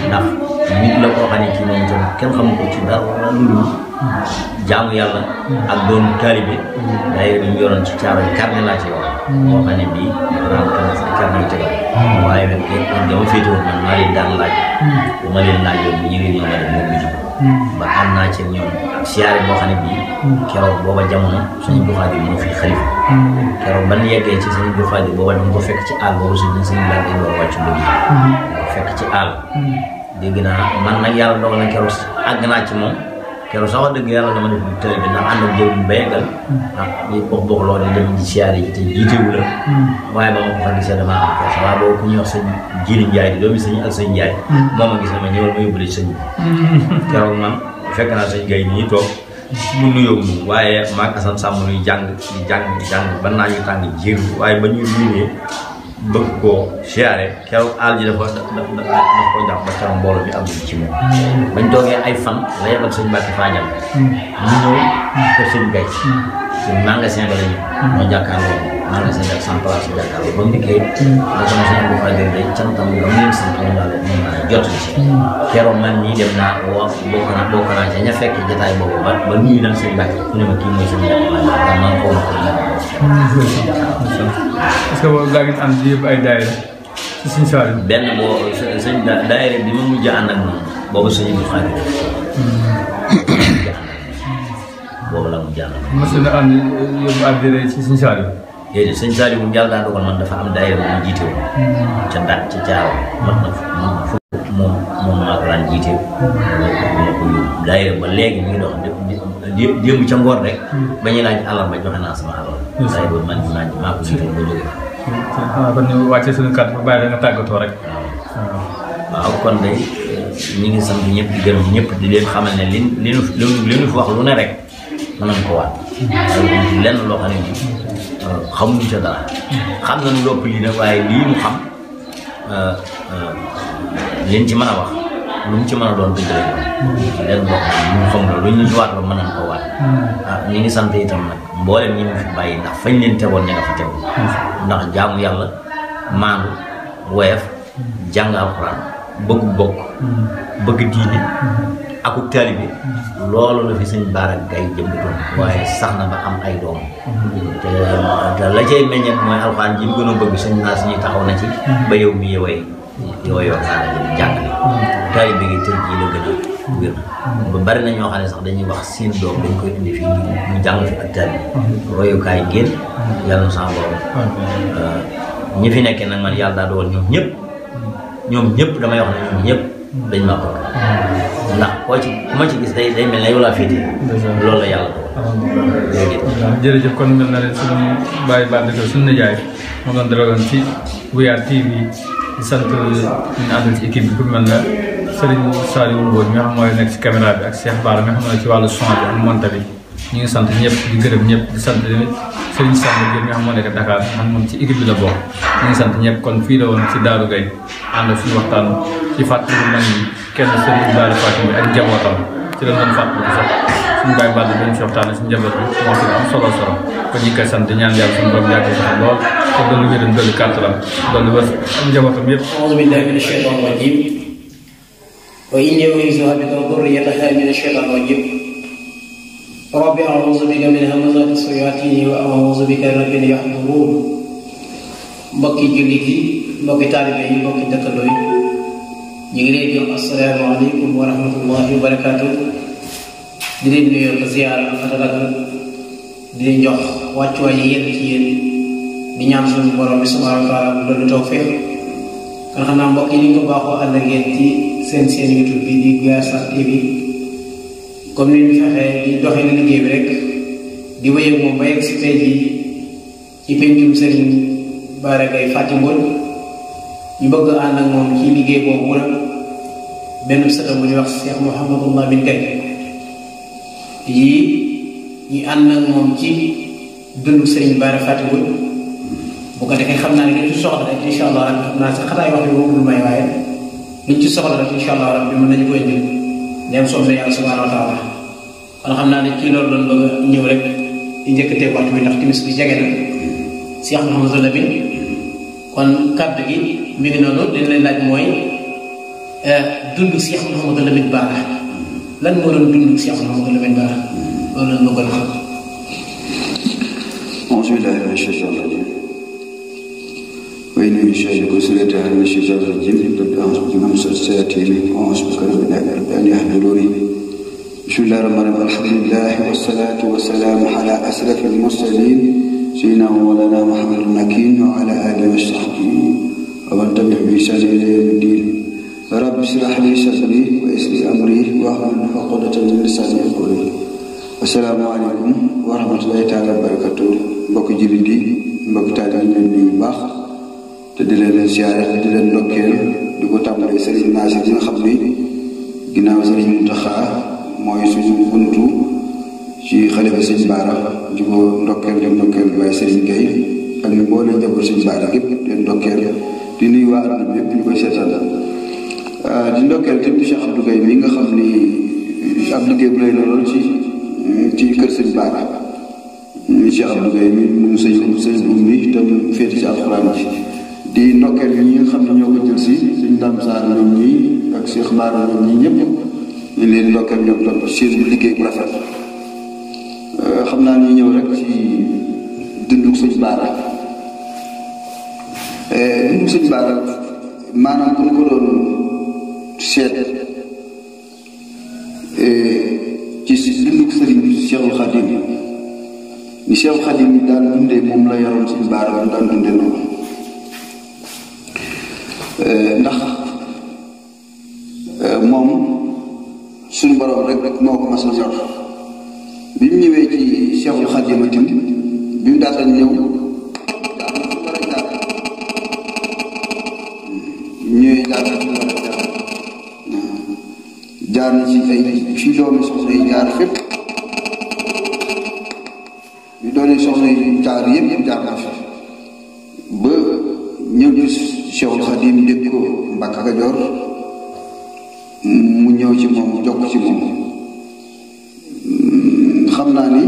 ndax nit la koo xam ne ci moom itam kenn xamu ko ci dara lu dul jaamu yàlla ak doon taalibe day ñu yoroon ci caaro yi carnet laa ci yor moo xam ne bii carnet yi tegal waaye nag dama féete woon man maa leen daan laaj bu ma leen laajoon bu ñëwee ñoom rek moom mujj ba am naa ci ñoom ak siyaare boo xam ne bii keroog booba jamono suñu buxaat yi moo fi xalifa keroog ban yeggee ci suñu buxaat yi booba dama ko fekk ci àll boobu suñu laaj dañ war a wàccu liggéey ko fekk ci àll dégg naa man nag yàlla dogal na keroog àgg naa ci moom keroog sax wax dëgg yàlla dama def tëri bi ndax ànd ak jëw ba yeggal ñi bokk loolu di dem di siyaare yi te jiitewu la waaye ba ma ko fa gisee damaa am kersa waaye boobu ku ñuy wax sëñ Jili Njaay di doomi sëñ ak sëñ Njaay moom a gis ne ma ñëwal ma yóbbule ci sëñ keroog man fekk naa sëñ Gay nii toog mu nuyoo mu waaye maag Asan Sàmm nuy jàng ba naa ñu tàng jiir waaye ba ñuy nuyee bëgg koo siyaare keroog àll ji dafa ko jàpp ba keroog mbooloo bi amul ci moom bañ toogee ay fan la yebal sëñ Mbàkke Fadial ñu ñëw kër sëñ Gay ci magasin ba la ñu moo jàkkaarloo magasin bi ak sans place bi jàkkaarloo ba mu dikkee la sama sëñ bu Fadial day cantam ba mu leen sant moom daal moom naa jot ci keroog man ñii dem naa bokk naa ca ña fekk jotaay boobu ba nuyu nañ sëñ Mbàkke ku ne ma kii mooy sëñ Mbàkke man xaw ma ko est-ce que boobu daa ngi ànd yëpp ay daayira ci suñu soirée benn boo sëñ daayira bi ma mujj ànd ak moom boobu sëñ bu Xaadir boobu la mujj ànd ak moom. mos na ànd yóbbu àddina ci suñu soirée déedéet sëñ Saliou moom yàlla daa dogal man dafa am daayira bu ma jiite woon ca Ndak ca Caaro mat na fukk moom maa ko daan jiite daayira ba léegi mu ngi dox démb ca ngoor rek ba ñu laaj àllarba joxe naa sama alal daayira ba man maa ko jiite ba jógee xanaa kon ñu wàccee suñu kàddu ba bàyyi da nga tàggatoo rek waaw kon de ñu ngi sant ñëpp di gërëm ñëpp di leen xamal ne li ñu fi wax lu ne rek mën nañ ko waat lenn loo xam ne nii xamuñu ca dara xam nañu lopp lii nag waaye lii mu xam liñ ci mën a wax lu mu ci mën a doon dëgg rek lenn loo xam ne ñu xam la lu ñu waat la mën nañ ko waat ñu ngi sant itam nag mboolem ñi mu fi bàyyi ndax fañ leen tegoon ña nga fa tegoon ndax jaamu yàlla maandu woyof jàng alxuraan bëgg bokk bëgg diine akuk taalibe loolu la fi sëñ Bara Gaye jëmbatoon waaye sax na ba am ay doom te la cay meññet mooy alxuraan ji mu gën a bëgg sëñ naa suñuy taxaw na ci ba yow mi yowee waxaana ji jàngale taalibe gi tey jii la gën a wér ba bari na ñoo xam ne sax dañuy wax seen doom dañ koy indi fii ñu jàng fi ak taalibe royukaay ngeen yàlla na sama borom ñi fi nekkee nag man yàlla daa doon ñoom ñëpp damay wax ne ñoom ñëpp dañ maa bëgg ndax koo ci ku ma ci gis day mel ne yow laa féete loolu la yàlla doon jërëjëf kon mel na leen suñu bàyyi bàtt ko suñu nijaay moo doon dalaloon ci Guyaar TV di sant ñu àndal ci équipe bi ku mel na Serigne Saliou Mbodj mi nga xam mooy nekk ci caméra bi ak Cheikh Bara mi nga xam ne ci wàllu son bi ak monta bi ñu ngi sant ñëpp di gërëm ñëpp di sant Serigne Samba Gueye mi nga xam moo nekk Dakar man moom ci équipe bi la bokk ñu ngi sant ñëpp kon fii la woon ci Daaru Gaye ànd suñu waxtaan ci fàttali mag ñi kenn Serigne Bara Fatim bi ak njabootam ci la doon fàttali sax suñu bàyyi bàll bi ñu si waxtaan suñu njaboot bi moo fi am solo kon ñu koy sant di ñaan yàlla suñu borom yàgg sax lool te dolli wéram dolli kàttalam dolli wër ak njabootam yëpp أعوذ بالله من الشيطان الرجيم وإني أعيذها بك وذريتها من الشيطان الرجيم رب أعوذ بك من همزات الشياطين وأعوذ بك رب أن يحضرون mbokki jullit yi mbokki taalibe yi mbokki dëkkandoo yi ñu ngi leen di wax asalaamaaleykum wa rahmatullahi wa barakaatu di leen nuyoo ko ziyaara fatalagal di leen jox wàccuwaay yi yéen ci yéen di ñaan suñu borom bi subhanahu wa taala bu doon tawfiq kon xam naa mbokk yi ni ko baaxoo ànd ak yéen ci seen YouTube bi di Guyaar TV comme ni ñu fexee di doxee liggéey bi rek di wéy ak moom ba yegg si tey jii ci pencum Serigne Bara Gaye Fatim Mbodj ñu bëgg ànd ak moom ci liggéey boobu nag benn sëtam bu ñuy wax Cheikh Mouhamadou Lamine Gaye yii ñu ànd ak moom ci dundu Serigne Bara Fatim Mbodj bu ko defee xam naa ne liñ ci soxla rek incha allah rabbi xam naa sax xataay wax bi moom lu may waaye liñ ci soxla rek incha allah rabbi mën nañu koy indil dem soob na yàlla subhanahu wa taala kon xam naa ne ci loolu doon bëgg a ñëw rek di njëkkatee waxtu bi ndax timis bi jege na Cheikh Mouhamadou Lamine kon kàddu gi mi ngi noonu dañ lay laaj mooy dund Cheikh Mouhamadou Lamine Bara lan moo doon dund Cheikh Mouhamadou Lamine Bara loolu la bëggoon xam. أعوذ بالله من الشيطان الرجيم وإني أشهدك وسريتها من الشيطان الرجيم رب أعوذ بك من همزات الشياطين وأعوذ بك رب أن يحضروني بسم الله الرحمن الرحيم الحمد لله والصلاة والسلام على أشرف المرسلين سيدنا مولانا محمد المكين وعلى آله وصحبه ومن تبعهم بإحسان إلى يوم الدين رب اشرح لي صدري ويسر لي أمري واحلل عقدة من لساني يفقهوا السلام عليكم ورحمة الله تعالى وبركاته mbokk jullit yi mbokk taalibe yi leen nuyu bu baax te di leen siyaare di leen ndokkeel di ko tàmbalee Serigne Nassir yi nga xam ni ginnaaw Serigne Mountakha mooy suñu buntu ci xalifa Serigne Bara di ko ndokkeel di ndokkeel waaye Serigne Gueye ak ñu boole njaboot Serigne Bara gépp di leen ndokkeel di nuyu waa àdduna bi yëpp ñu koy seetaan di ndokkeel tamit Cheikh Abdou Gueye mi nga xam ni ab liggéey bu lay la lool ci kër Serigne Bara Cheikh Abdou Gueye mi sëñ mi te mu féete ci alxuraan ji di ndokkeel ñi nga xam ne ñoo ko jël si suñ Dame Sarr ñoom ñii ak Cheikh Bara ñoom ñii ñëpp ñu leen ndokkeel ñoom tam seen liggéey bu rafet xam naa ni ñëw rek ci dundug sëñ Bara dundug sëñ Bara maanaam bu ñu ko doon seet ci dundug sëriñ Cheikhul Khadim ni Cheikh Khadim yi daan dundee moom la yoroon Sëñ Bara ba daan dundee noonu ndax moom suñu borom rek moo ko mas a yor bi mu ñëwee ci Cheikhul Khadim itam bi mu daata ñëw ñëwee daata jaar na ci ay fii doomi soxna yi jaar fépp yu doon soxna yi jaar yëpp jaar na fi ba ñëw ci Cheikhul Khadim dégg ko Mbàkke Kajoor mu ñëw ci moom jokk ci moom xam naa ni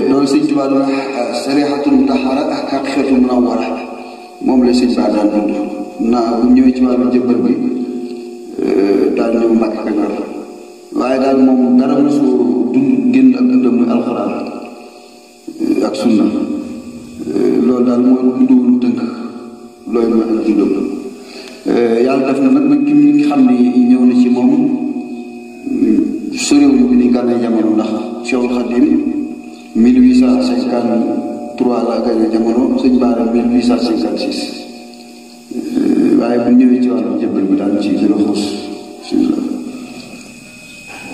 loolu sëñ Tuubaa doon sarihatul mutahhara ak haqiqatul munawwara moom la sëñ Bara daan dund naa bu ñëwee ci wàllu jëmbër bi daal ñëw Mbàkke Kajoor waaye daal moom dara mosu dund génn ak dundam muy alxuraan ak sunna loolu daal mooy dundu tënk loolu mooy ak dundam yàlla def na nag ba ki nga xam ni ñëw na ci moom soriwuñu bi ni gànnaaw jamono ndax Cheikhul Khadim 1854 3 la gane jamono sëñ Bara 1856 waaye bu ñëwee ci wàllu jëbbal bi daal ci gën a xuus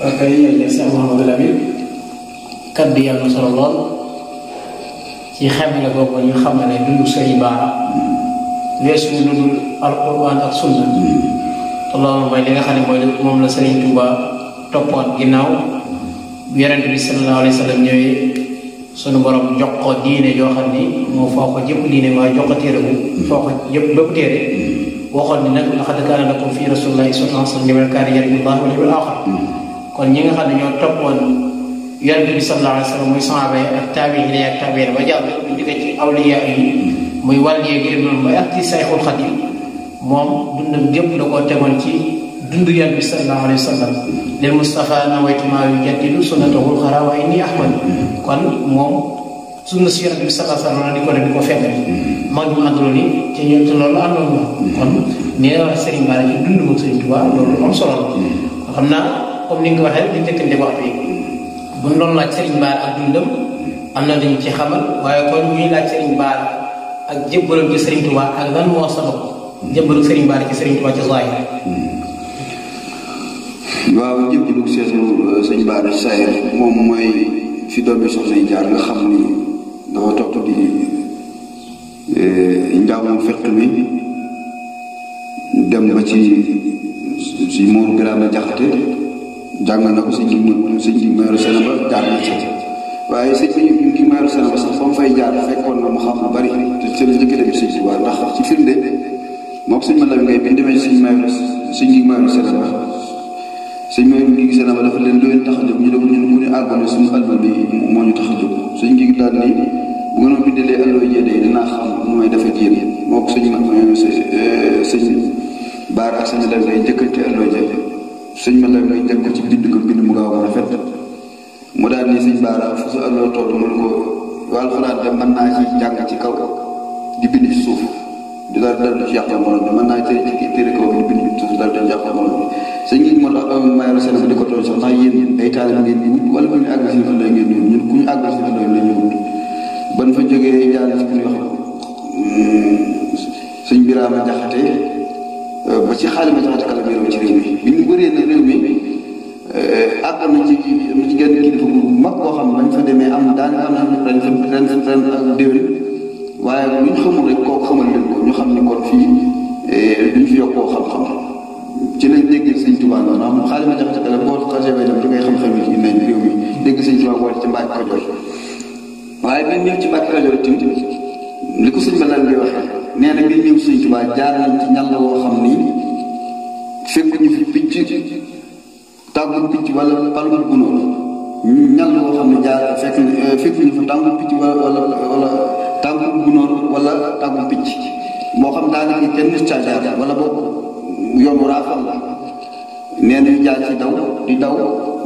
ok yéen Cheikh Mouhamadou Lamine kaddu yi am na solo lool ci xamle boobu ñu xam ne dundu Sëriñ Bara weesu lu dul alquran ak sunna te loolu mooy li nga xam ne mooy moom la Sëriñ Tuuba toppoon ginnaaw bu Yonent bi sallallahu alayhi wa sallam ñëwee sunu borom jox ko diine yoo xam ni moo foo ko jëpp diine waaye jox ko téere bu foo ko jëpp bépp téere waxoon ni nag laqad kaana lakum fi rasulillahi uswatun hasanatun liman kaana yarju llaha wal yawmal aaxir kon ñi nga xam ne ñoo toppoon Yonent bi sallallahu alayhi wa sallam muy sahaaba yi ak taabiin yi ak taabiin ba jàll bu jógee ci awliya yi muy wàlliye gi noonu ba ak ci Sayxul Xadiim moom dundam gépp da koo tegoon ci dundu Yonent bi sallallahu alayhi wa sallam lil Mustafa nawaytu maa yujaddidu sunnatahul xaraa wa inni ahmad kon moom sunna si Yonent bi sallallahu alayhi wa sallam di ko fekk mag ñu àndaloon ni ci ñoom te loolu àndoon na kon ni nga wax Serigne Bara ci dund moom Serigne Touba loolu am solo la xam naa comme ni nga ko waxee di tëkkante waxtu yi bu ñu doon laaj Serigne Bara ak dundam am na dañu ci xamal waaye kon ñuy laaj Serigne Bara ak jébbalam ci Serigne Touba ak lan moo sabab jébbalu Serigne Bara ci Serigne Touba ci zaahir waaw jébbalu sëñ Bara ci zaahir moom mooy fi doom bi soxna yi jaar nga xam ni dafa topp di njàngum fiq mi dem ba ci Mor Birame Jaxate jàng na ko sëñ bi Mayoro Sene ba jaar na ci waaye sëñ bi Mayoro Sene ba sax fa mu fay jaar fekkoon na mu xam lu bari te ci la njëkk dem sëñ si waa ndax ci firnde moom sëñ ma la ngay bi demee sëñ bi Mayoro Sene ba sëñ Mayoro ngi Sene ba dafa leen doon tax a jóg ñu doon ñun ku ne àggale suñu album bi moo ñu tax a jóg sëñ ngi daal ni bu ngeen bindalee allo yéene dinaa xam nu may def ak yéen moo ko sëñ Bara ak sëñ la ngay jëkkante allo yéene sëñ ma la ngay jëkk ci bind ko bind mu gaaw a rafet mu daal ni sëñ Bara fu sa allo toll mu ne ko wàllu xalaat de mën naa ci jàng ci kaw di bind ci suuf di daal di yàqal morom bi mën naa ci téere kaw di bind ci suuf daal di yàqal morom bi sëñ ngi moo tax Mayoro Sene bi di ko toll sax ndax yéen ay taalibe ngeen di wut wala bu ñu àgg si allo ngeen di wut ñun ku ñu àgg si allo la ñu wut ban fa jógee jaar ci ku ñuy wax sëñ Birame Jaxate ba ci Xaalima Jaxate kala bi ci réew mi bi ñu bëree na réew mi àgg na ci genn kilifa bu mag koo xam ne bañ fa demee am daanaka am na ren ak déwén waaye lu ñu xamul rek kooku xamal leen ko ñu xam ni kon fii duñ fi yokkoo xam-xam ci lañ dégg sëñ Tuubaa noonu am Xaalima Jaxate kala boo xasee bay dem ci ngay xam-xam yi ci nañ réew mi dégg sëñ Tuubaa woote ci Mbàkke Kajoor waaye bi ñëw ci Mbàkke Kajoor tim li ko sëñ ba lan ngay waxee nee na bi ñëw sëñ Tuubaa jaar nañ ci ñàll woo xam ni fekkuñu fi picc tàggul picc wala palul gunóor ñàll woo xam ne jaar fekkuñu fi tàggul picc wala tàggul gunóor wala tàggul picc moo xam daanaka kenn nit caa jaar wala boobu yoon wu raafal la nee na ñu jaar ci daw di daw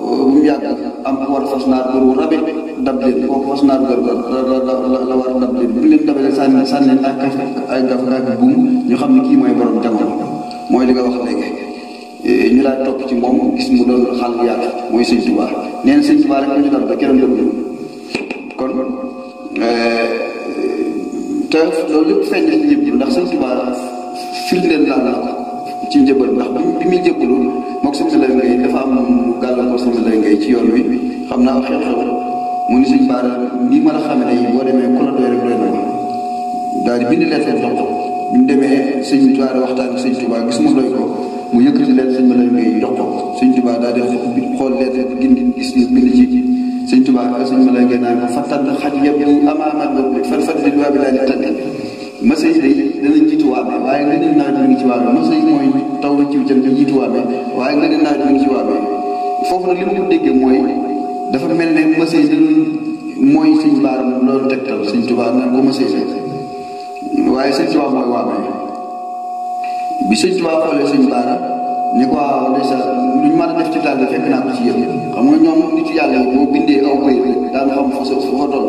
bu mu yàgg am ku war fas naar gër wu rabe dab leen kooku fas naar gër la war dab leen bu leen dabee sànni ay gaf ak buum ñu xam ne kii mooy borom jamono mooy li nga wax léegi ñu daal topp ci moom gis mu doon xal bu yàgg mooy sëñ Tuubaa nee na sëñ Tuubaa rek ñu dal ba keneen dëgg kon te loolu lépp feeñ na ci njëbbal ndax sëñ Tuubaa firndeel daal na ko ci njëbbal ndax bi muy jëbbalu mook sëñ lay ngay dafa am gàllankoor sëñ lay ngay ci yoon wi xam naa xew-xew mu ni sëñ Bara nii ma la xamee ne boo demee ku la doy rek doy na ko daal di bind leen seen jox ko bi mu demee sëñ Bara waxtaan sëñ Tuubaa gis mu doy ko mu yëkkati leen sëñ lay ngay jox ko sëñ Tuubaa daal di xool leen gindi gis ni bind ci sëñ Tuubaa sëñ lay ngay naan ko fattan xaj yëpp amaama fan fan di waa bi laa di tànn masa yi day danañ jiitu waame waaye nga ne nawet bi ngi ci waame masa yi mooy taw na ciw jëm jiitu waame waaye nga ne nawet bi ngi ci waame foofu nag li ma ko déggee mooy dafa mel ne masa yi dañu mooy sëñ Bara loolu tegtal sëñ Tuubaa naan ko masa yi waaye sëñ Tuubaa mooy waame bi sëñ Tuubaa xoolee sëñ Bara ni ko waaw ndeysaan luñ mën a def ci daal de fekk naa ko ci yëpp xam nga ñoom nit yàlla yi boo bindee aw bëy daan xam fa toll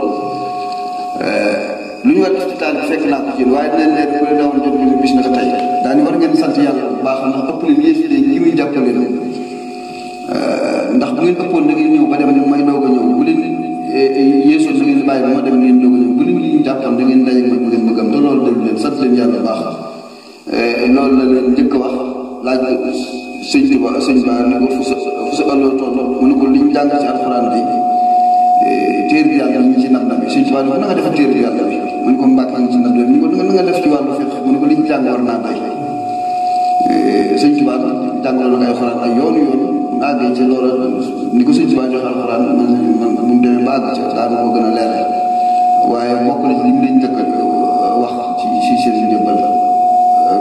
lu ñu war def ci taal bi fekk naa ko ci waaye dinañ leen bu leen dawoon jot bi bis na ko tey daani war ngeen sant yàlla bu baax ndax ëpp leen yées de ki muy jàppale leen ndax bu ngeen ëppoon da ngeen ñëw ba dem may doog a ñëw bu leen yéesoon da ngeen bàyyi ba ma dem ngeen doog a ñëw bu leen li ñu njëkk wax laaj ko sëñ Tuba ni ko fu sa ëllëg toll mu ne ko liñ jàng ci alxuraan bi téere bi yàlla ñu ci nab na bi sëñ Tuba ni ko na nga def téere bi yàlla bi mu ne ko mbàkk ngi ci nab bi mu ne ko na nga def ci wàllu fiq mu ne ko liñ jàng war naa doy sëñ Tuba jàngaloon na ay alxuraan ay yoonu mu àggee ci loola ni ko sëñ Tuba jox alxuraan man mu demee ba àgg ci daana ko gën a leeral waaye bokk na ci li mu leen njëkk wax ci seen njëbbal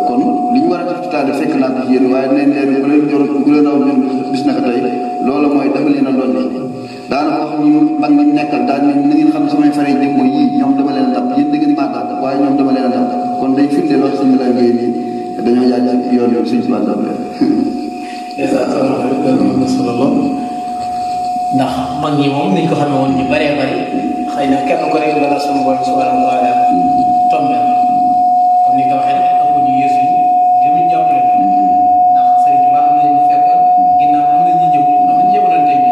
kon li ñu war a def ci taal fekk naa ko ci yéen waaye neen leen bu leen jor bu leen raw ñun bis naka tey loolu mooy dama leen a doon daana wax ñu mag ñu nekkal daal na ngeen xam ne samay fare jëm mooy yii ñoom dama leen a dab yéen da ngeen maa dab waaye ñoom dama leen a dab kon day firnde loolu suñu la ngay nii dañoo jaay ci yoon yoon suñu tubaab dab leen ndax mag ñi moom niñ ko xamee woon ñu bëree bëri xëy na kenn ko rek la suñu borom subhanahu wa taala tombé comme ni nga waxee rek ëpp ñu yéesu jëmuñ jàppale ndax Sëriñ Tuubaa am nañu fekk ginnaaw am nañu ñëw am nañu jamonante ñi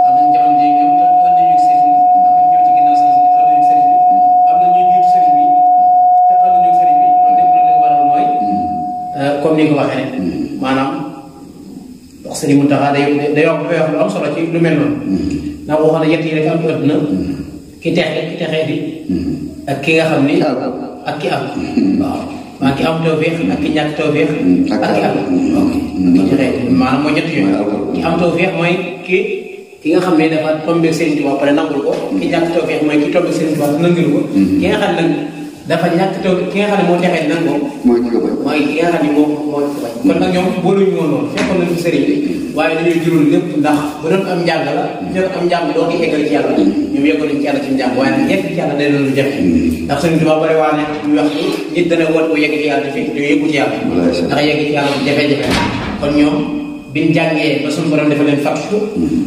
am nañu jamonante ñoom te am nañu sëriñ am nañu ñëw ci ginnaaw sëriñ bi am nañu sëriñ bi am nañu jiitu sëriñ bi te am nañu sëriñ bi loolu lépp li ko waral mooy comme ni nga ko waxee rek maanaam wax Sëriñ Muntaxa day wax lu am solo ci lu mel noonu ndax waxoon na yett yi rek am àdduna ki texee di ak ki nga xam ni ak ki am waaw maa ki am tawfeex ak ki ñàkk tawfeex ak ki am ki texee maanaam mooy ñett yooyu ki am tawfeex mooy ki nga xam ne dafa tombé Sëriñ Tuubaa pare nangul ko ki ñàkk tawfeex mooy ki tombé Sëriñ Tuubaa nangul ko ki nga xam ne dafa ñàkk tawfeex ki nga xam ne moo texee nangoo mooy ki nga xam ne moo ko bañ kon nag ñoom booluñu woon loolu fekkoon nañu sëriñ bi waaye dañuy juróom lépp ndax bu doon am njàng la bu doon am njàng doo ko eggal ci yàlla ñoom yeggoon nañ ci yàlla ci njàng waaye nag yegg ci yàlla day doon lu jafe ndax Sëriñ Tuubaa bari waa ne ñu wax nit dana woot bu yegg ci yàlla jafe ñu yeggu ci yàlla ndax yegg ci yàlla jafe-jafe kon ñoom biñ jàngee ba suñu borom dafa leen fàttu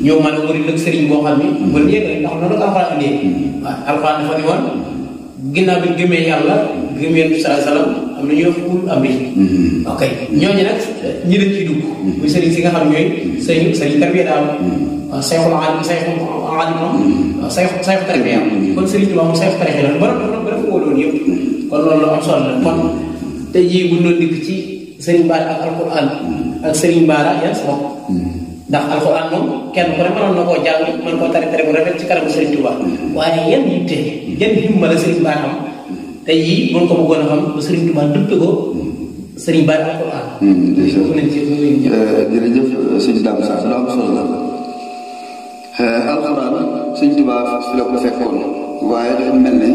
ñoo mën a wari lëg sëriñ boo xam ni mën yegg ndax noonu ko alxuraan andee waaw alxuraan dafa ni woon ginnaaw bi gëmee yàlla gëmee Yonent bi sallallahu alayhi wasallam am na ñuy wax ulul amri ok ñooñu nag ñi dañ ciy dugg muy sëriñ si nga xam ñooy sëriñ tarbiya daaw waaw sayxul alim sayxul alim moom waaw sayxu tarbiya kon sëriñ Tuubaa moom sayxu tarbiya la ba dafa wóoloon yëpp kon loolu am solo la kon tey jii bu doon dikk ci sëriñ Bara ak alquran ak sëriñ Bara yan sa bopp ndax alquran moom kenn ku ne mënoon na koo jàng mën koo tari bu rafet ci kanamu sëriñ Tuubaa waaye yan yitte yan himma la sëriñ Bara am tey jii mën ko bëggoon a xam ba sëriñ Tuubaa dëpp ko sëriñ Bara alquran jërëjëf sëñ Dame Sarr lu am solo la alquran sëñ Tuubaa fi la ko fekkoon waaye dafa mel ne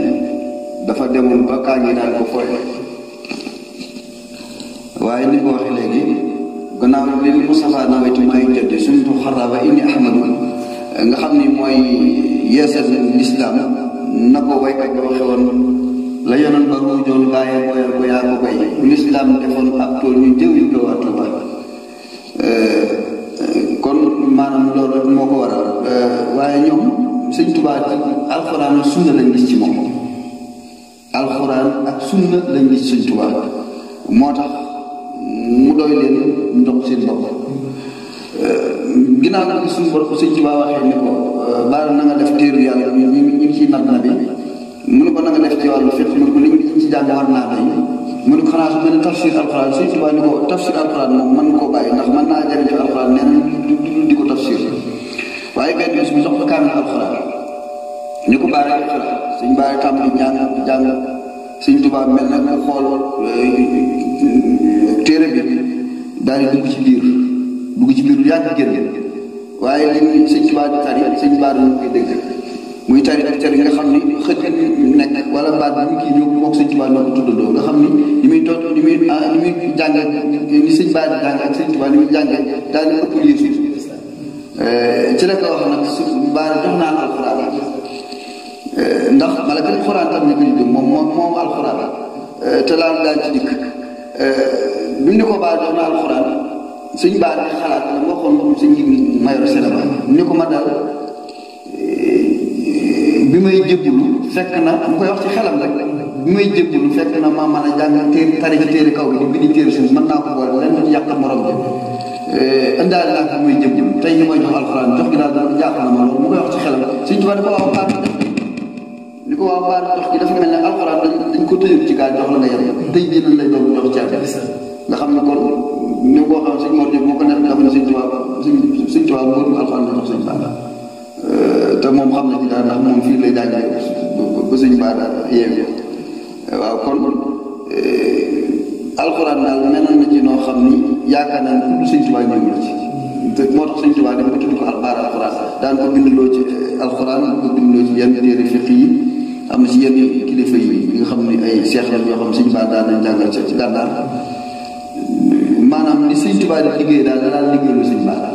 dafa demoon ba kaa ngi daal ko fooye waaye ni ko waxee léegi gannaaw li Mustafa nawaytu may tëdd suntu xaraba inni ahmadu nga xam ni mooy yeesal lislaam na ko waykat bi waxe woon la yonoon ba ruujoon bàyyee booyal ko yaa ko bay bu lislaam defoon ab tool ñu jëw yu doo wattu ba kon maanaam loolu moo ko waral waaye ñoom sëñ Tuubaa alxuraan ak sunna lañ gis ci moom alxuraan ak sunna lañ gis sëñ Tuubaa moo tax mu doy leen ndox seen bopp ginnaaw nag suñu bopp sëñ Tuubaa waxee ne ko baal na nga def téeru yàlla ñu ngi ciy nab na bi mu ne ko na nga def ci wàllu fiq mu ne ko liñ ci jàng war naa doy mu ne ko xanaa su mel ne tafsir alxuraan sëñ Tuubaa ni ko tafsir alxuraan moom mën koo bàyyi ndax mën naa jëriñ alxuraan nee na di ko tafsir waaye benn bis bi jox ko kaamil alxuraan ñu ko baaree alxuraan sëñ baaree tàmbali jàng sëñ Tuubaa mel na nga xool téere bi daal di dugg ci biir lu yàgg génn waaye li sëñ Tuubaa di tari sëñ Bara ñu koy dégg muy tari ak tari nga xam ni xët nekk wala baat bi ñu kii ñëw mook sëñ Tuubaa ñoo ko tuddandoo nga xam ni li muy jàng ni sëñ Bara di jàng ak sëñ Tuubaa li muy jàng daal di ëpp lii ci la ko wax nag su Bara jox naa alxuraan ndax malakal alxuraan tam ñu ko ñu moom alxuraan te laal daal ci dikk bi mu ne ko Bara jox naa alxuraan sëñ Bara di xalaat la nga waxoon sëñ ji mayor Sénégal ni ko ma daal bi may jébbalu fekk na mu koy wax ci xelam rek bi may jébbalu fekk na ma mën a jàng tari ci téere kaw bi di bindi téere suuf mën naa ko boole leen du yàq morom bi indaale naa ko bi may jébbalu tey ñu may jox alxuraan jox gi daal dana jaaxal na ma loolu mu koy wax ci xelam sëñ Tuubaa di ko waaw Bara li ko waaw Bara jox gi dafa mel ne alxuraan dañ ko tëjee ci gaal jox la nga yem tey jii nañ lay doon jox caabi nga xam ne kon ni ko xam sëñ Mor Diop moo ko nekk dafa ne sëñ Tuubaa mbootum alxuraan la jox sëñ Bara te moom xam na ci daal ndax moom fii lay jàngee ba sëñ Bara yeew waaw kon alxuraan daal menoon na ci noo xam ni yaakaar naa ne tudd sëñ Tuubaa ñëw na ci te moo tax sëñ Tuubaa dafa tudd ko Bara alxuraan daan ko bindloo ci alxuraan ko bindloo ci yenn téere fiq yi am na ci yenn kilifa yi nga xam ne ay seex la yoo xam sëñ Bara daan nañ jàngal ci gànnaar maanaam ni sëñ Tuubaa di liggéey daal daan liggéeylu sëñ Bara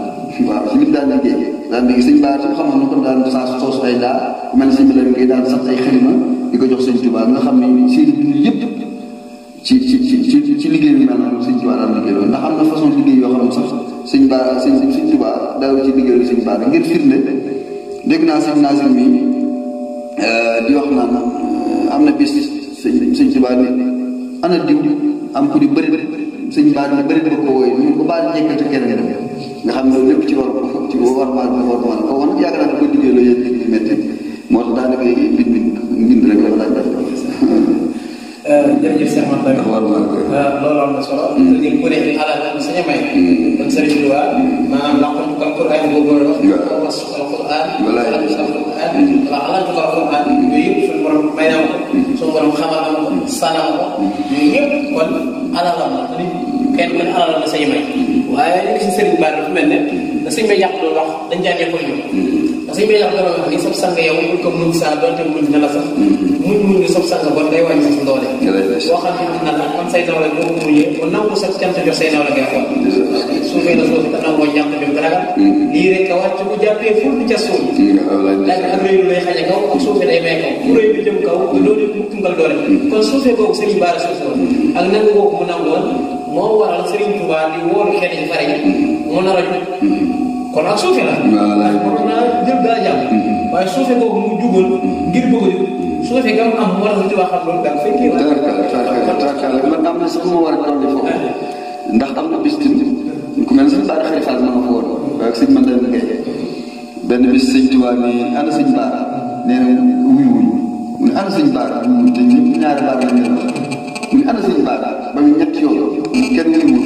waaw si lim daan liggéey daan liggéey sëñ Bara tam xamoon na ko daan soos ay daa mel sëñ Bara ngay daan sax ay xalima di ko jox sëñ Tuubaa nga xam ne seen dund yëpp ci liggéey bi mel noonu sëñ Tuubaa daan liggéey loolu ndax am na façon liggéey yoo xam ne sax sëñ Tuubaa daaw ci liggéeylu sëñ Bara ngir firnde dégg naa sëñ Naasir mi di wax naan am na bis sëñ Tuubaa ni ana diw am ku di bëri sëñ Bara ni bëri ba ko wooye ñu ko baal njëkkati keneen nga xam ne lépp ci war maa ko wan yàgg naa ko liggéey loo yéen liggéey métti moo tax daanaka mbind rek la laaj def jërëjëf Cheikh Makhtar loolu am na solo te ku ne alal sañ a may kon Sëriñ Tuubaa maanaam laqatu alquran boobu la wax alquran alquran yooyu yëpp suñu borom may na ko suñu borom xamal na ko sanam ko yooyu yëpp kon alalam la te kenn ku ne alalam la sañ a may waaye li si Sëriñ Bara dafa mel ne da sëñ bay yàq doon wax dañ caa nekkoon ñoom parce que sëñ bay yàq doon wax ni sob sang yow buñ ko muñ saa doonte muñ na la sax muñ ni sob sang bon day wàññi sa doole boo xam ne na la man say nawle boo ko muñee ba nangu sa cant jox say nawle ngay xool suufee na suufi te nangoo ñàkk jom te ragal lii rek a wàcc bu jàppee ful di ca suuf daal ak réyu lay xañe kaw ak suufee day may kaw fu réy bi jëm kaw loolu mu tungal doole kon suufee boobu Sëriñ Bara suuf woon ak nangu boobu mu nangu woon moo waral Sëriñ Tuubaa di wóolu xeet yi fare yi mu nar a kon ak suufe la kon naa jël daa jàpp waaye suufe boobu mu jugoon ngir bëgg a jug suufe gam am moo tax Tuubaa xam loolu daal fekkee man am na sax ma war a doon di foofu ndax am na bis tamit ku mel ne sëñ Bara Xari Fall ma nga fa woon waaye sëñ man dem ngay benn bis sëñ Tuubaa ni ana sëñ Bara nee na wuyu wuyu mu ne ana sëñ Bara te ñëpp ñaari baar la ñu mu ne ana sëñ Bara ba ñu ñetti yoon kenn wuyu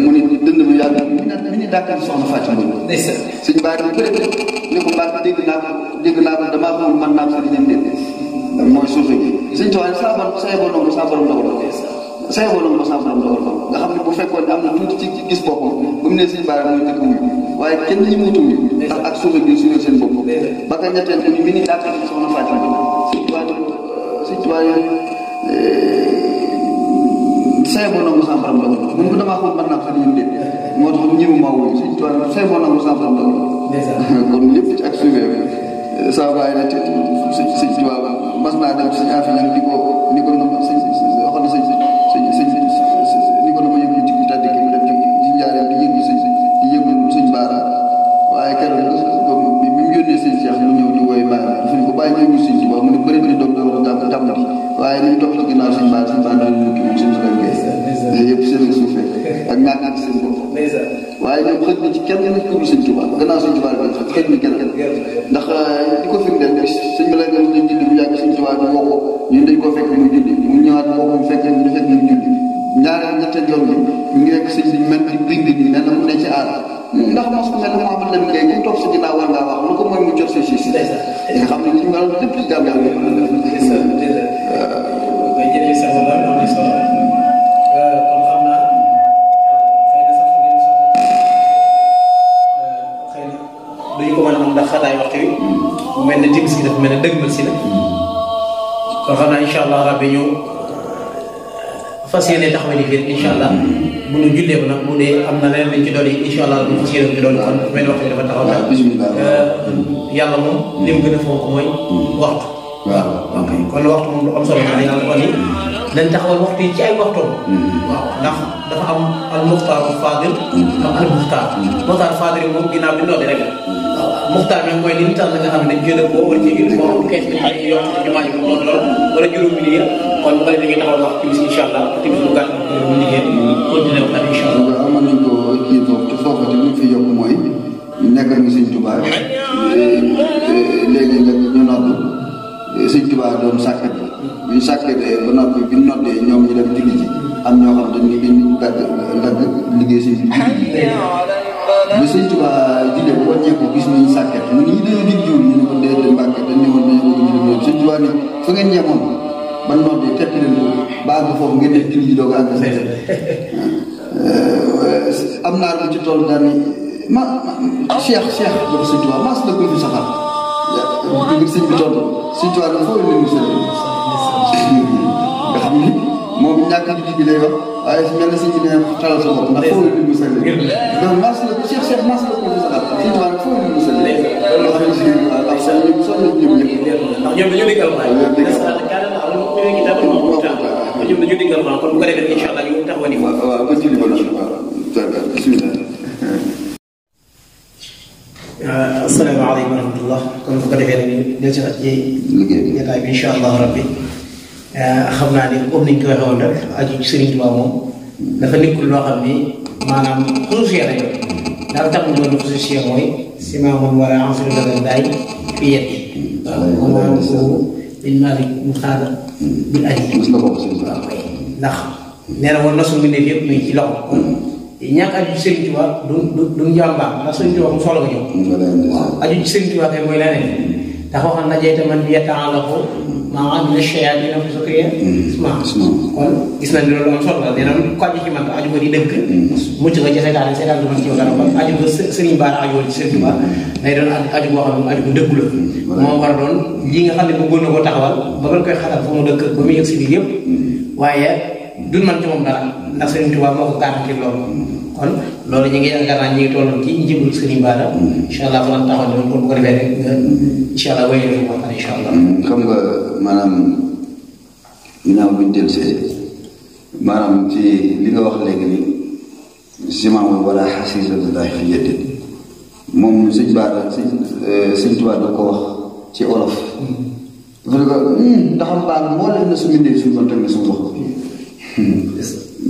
mu ni dënd bu yàgg mi ni dàkkal soxna Fatima sëñ Bara ni bëri ni ko Mbàkke dégg naa ko damaa xamul man naam sa di ñëm dégg mooy suufe gi sëñ Tuubaa ni say borom sa borom dogal nga xam ne bu fekkoon ne am na tuuti ci gis boppam ba mu ne sëñ Bara mooy njëkk wuyu waaye kenn ñi mu tuuti ndax ak suufe gi suñu seen bopp ba ka ñetteel ni mi ni dàkkal soxna Fatima sëñ Tuubaa say boo nangu sa borom dogal mun ko damaa xool mën naa ko sax ñun de moo tax ñëw maa wuyu sëñ Tuubaa say boo nangu sa borom dogal kon lépp ci ak suufe saa bàyyi na te sëñ Tuubaa mas naa dem sëñ Afiya ni ko ni ko nama sëñ waxoon na sëñ ni ko nama yëngu ci ku tàddi ki mu dem ci njaareem di yëngu sëñ Bara waaye keroog bi mu yónnee sëñ Cheikh mu ñëw di woy Bara dafa ni ko bàyyi ñëw sëñ Tuubaa mu ne bëri bëri doom dam di waaye ni mu topp ci ginnaaw sëñ Bara dañu mukki moom suñu sëñ Gueye yëpp seen suufe ak ñàkk seen bopp waaye ñoom xëj na ci kenn ku dul sëñ Tuubaa gannaaw sëñ Tuubaa bi xëj na kenn ndax di ko firndeel bis sëñ bi la nga dañ julli bu yàgg sëñ Tuubaa bi woo ko ñun dañ koo fekk muy julli mu ñëwaat woo ko mu fekk ñu fekk ñu julli ñaareel ñetteel yoon bi ñu ngi fekk sëñ bi mel ni bind nii mel na mu ne ci aar ndax mos ko mel ne Mouhamed Lamine Gueye ku toog sa ginnaaw war ngaa wax lu ko mooy mu jot sa siis nga xam ne li ñu meloon lépp ci jàmm yàlla xataay waxtu wi mu mel ne timis gi dafa mel ne dëgmal si la kon xam naa incha allah rabbi ñu fas yéene taxawal yi incha allah bu ñu jullee ba nag bu dee am na leneen lañ ci doon yi incha allah bu ñu fas yéene ci doon kon mel ni waxtu bi dafa taxaw daal yàlla moom li mu gën a fonk mooy waxtu waaw ok kon waxtu moom lu am solo la yàlla kon ni dañ taxawal waxtu yi ci ay waxtoom waaw ndax dafa am al muxtaar fadil am al muxtaar fadil moom ginnaaw bi noonu rek muxtaar bi mooy li ñu tànn nga xam ne jël ko wala ci moo am kees bi ay yoo xam ne jumaa ji moom loolu wala juróomi liggéey kon bu bari dañuy taxawal wax timis incha allah timis lu gàtt bu liggéey continué waxtaan incha allah amoon nañ ko kii foofu te foofu te lu fi yokk mooy nekkal nga sëñ Tuubaa léegi nga ñu nodd sëñ Tuubaa doon sàkkat bi ñu sàkkatee ba noppi bi ñu noddee ñoom ñu dem julli ji am ñoo xam dañuy dagg liggéey si ba sëñ Tuubaa jile bu wàññeeku gis nañu sàkket mu ñii dañoo dig jiw ñu ne ko déedéet Mbàkke dañ ñëwoon dañoo bëgg ñu ñoom sëñ Tuubaa ni fa ngeen ñemoon ban noot yi tekk leen ba àgg foofu ngeen def julli ji doog a àgg am naa lu ci toll daal ni Cheikh dafa sëñ Tuubaa mas la ko fi saxal ngir sëñ bi toll sëñ Tuubaa dafa foofu leen musal nga xam ni moom ñàkk di bi lay wax waaye mel na sëñ bi ne xalal sa bopp ndax foofu leen musal donc mas la Cheikh mas la ko fi saxal sëñ Tuubaa nag foofu leen musal loolu xam ne si ndax soo ñëpp ñëpp ndax ñoom dañoo déggal maa ñoom dañoo déggal maa kon bu ko defee incha allah ñu taxaw ni waaw ba julli ba bismillah asalaamaaleykum wa rahmatullah kon bu ko defee rek ñu del si ci jotaay bi incha allah rabbi xam naa ni comme niñ ko waxee woon rek aju ci Sëriñ Tuubaa moom dafa nekkul loo xam ni maanaam xususiya la yow daal tax ñu doon xususiya mooy simaamun wala ansur la daay fii yet waaw maanaam ko liñ maalik mu xaada bil aji ndax nee na woon na su mbindeef yëpp muy ci loxo kon ñàkk aju ci Sëriñ Tuubaa du njàmbaar ndax Sëriñ Tuubaa mu soxla ko ñëw waaw aju ci Sëriñ Tuubaa kay mooy leneen ndax waxoon na jeyta man bi yataalaku maa am na shayaatiina fi sukriya kon gis nañ loolu am solo la nee na ko aju ci man aju ko di dëkk mucc nga ci seytaane seytaane du man ci yow dara kon aju ko Sëriñ Bara aju woon ci Sëriñ Tuubaa day doon aju boo xam ne aju ko dëggu la moo war a doon lii nga xam ne bëggoon na ko taxawal ba nga koy xatal fa mu dëkk ba muy yëg si biir yëpp waaye duñ man ci moom dara ndax Sëriñ Tuubaa moo ko garanti loolu kon loolu ñu ngi yaakaar naa ñu ngi tolloon ci njëbul Sëriñ Bara incha allah fa lan taxaw doon kon bu ko defee rek nga incha allah wéyal fi waxtaan incha allah xam nga maanaam ginnaaw buñ dellusee maanaam ci li nga wax léegi ni simaam wala xasiisatullaahi fi yeddi moom Sëñ Bara Sëñ Tuubaa da ko wax ci olof dafa ne ko ndaxam Bara moo leen na su mbindee suñu bon teg na suñu loxo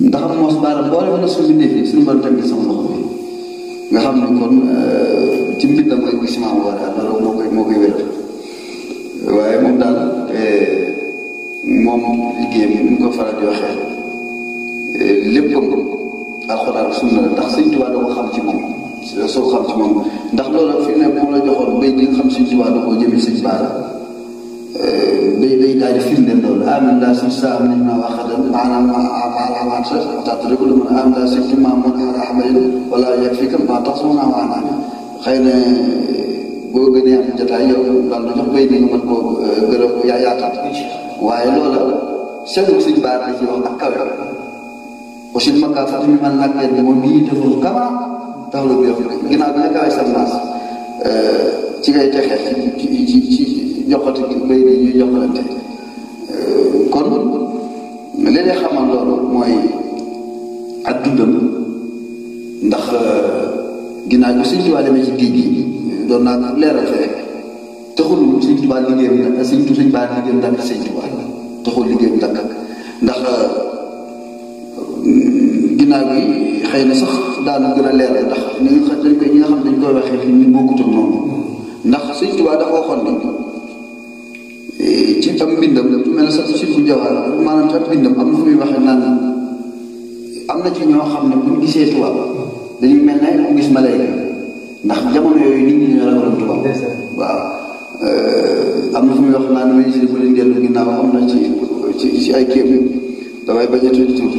ndax moos Bara boole wala suñu mbindee suñu bon teg na sama loxo bi nga xam ne kon ci mbindam mooy ko simaam wala loolu moo koy wér waaye moom daal moom liggéeyam ni mu ko faral di waxee léppam alxuraan sunna la ndax Sëñ Tuubaa da ko xam ci moom soo xam ci moom ndax loolu fi ne moom la joxoon bay di nga xam Sëñ Tuubaa da koo jëmee Sëñ Bara day daal di firndeel loolu amin daa si saa am nañ naa waxadan maanaam amaat sa taat rek lu mën amin daa si fi maa mën a ahmadin wala yegg fii kam maa tax su mën a waanaa xëy na boo gënee am jotaay yow daal du jox bay di nga mën koo gërëm yaatal waaye loola seetlu Sëñ Bara la ci wax ak kawe aussi ma kaa fàttali ñu mën nag kenn moom bii deful kama tax la bu yow ginnaaw bi nga kawee sa maas ci ngay texee ci joxati bay bi ñuy joxalante kon li lay xamal loolu mooy ak dundam ndax ginnaaw bi Sëñ Tuubaa demee ci géej gi doon naa ko leeral fee taxul Sëñ Tuubaa liggéeyam Sëñ Bara liggéeyam dakk Sëñ Tuubaa taxul liggéeyam dakk ndax ginnaaw bi xëy na sax daanu gën a leeral ndax ñi nga xam dañ koy waxee fi ñu bokkut ak noonu ndax Sëñ Tuubaa dafa waxoon ni ci am mbindam lu mel ne sax si bu jawaar maanaam ci am mbindam am na fu muy waxee naan am na ci ñoo xam ne buñ gisee tubaab dañuy mel ne ku gis malayka ndax jamono yooyu nit ñi ñoo ragaloon tubaab waaw am na fu muy wax naan may si bu leen dellu ginnaaw am na ci ay kéem damay bañ a tudd tur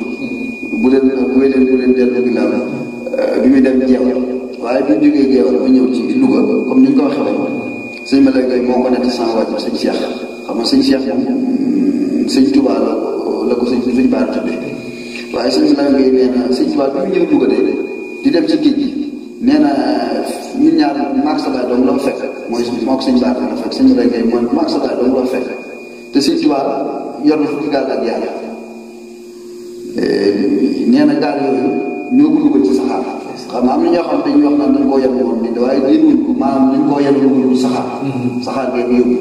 bu leen dellu ginnaaw bi muy dem jeew waaye bi ñu jógee jeewal ba ñëw ci Louga comme ni ñu ko waxee woon sëñ Malayka moo ko nekk sans wàcc sëñ Cheikh xam nga sëñ Cheikh moom Sëñ Tuubaa la ko Sëñ Bara tuddee waaye sëñ Malayka nee na Sëñ Tuubaa bi mu ñëw Louga de di dem ci géej gi nee na ñun ñaar maag sa baay doom la fekk mooy moo ko Sëñ Bara la fekk sëñ Malayka mooy maag sa baay doom la fekk te Sëñ Tuubaa yor na fukki gaal ak yàlla nee na gaal yooyu ñoo ko dugal ci saxaar xam nga am na ñoo xam dañuy wax naan dañ koo yem woon ni waaye yéenuñ ko maanaam dañ koo yem yóbbu saxaar geeg yóbbu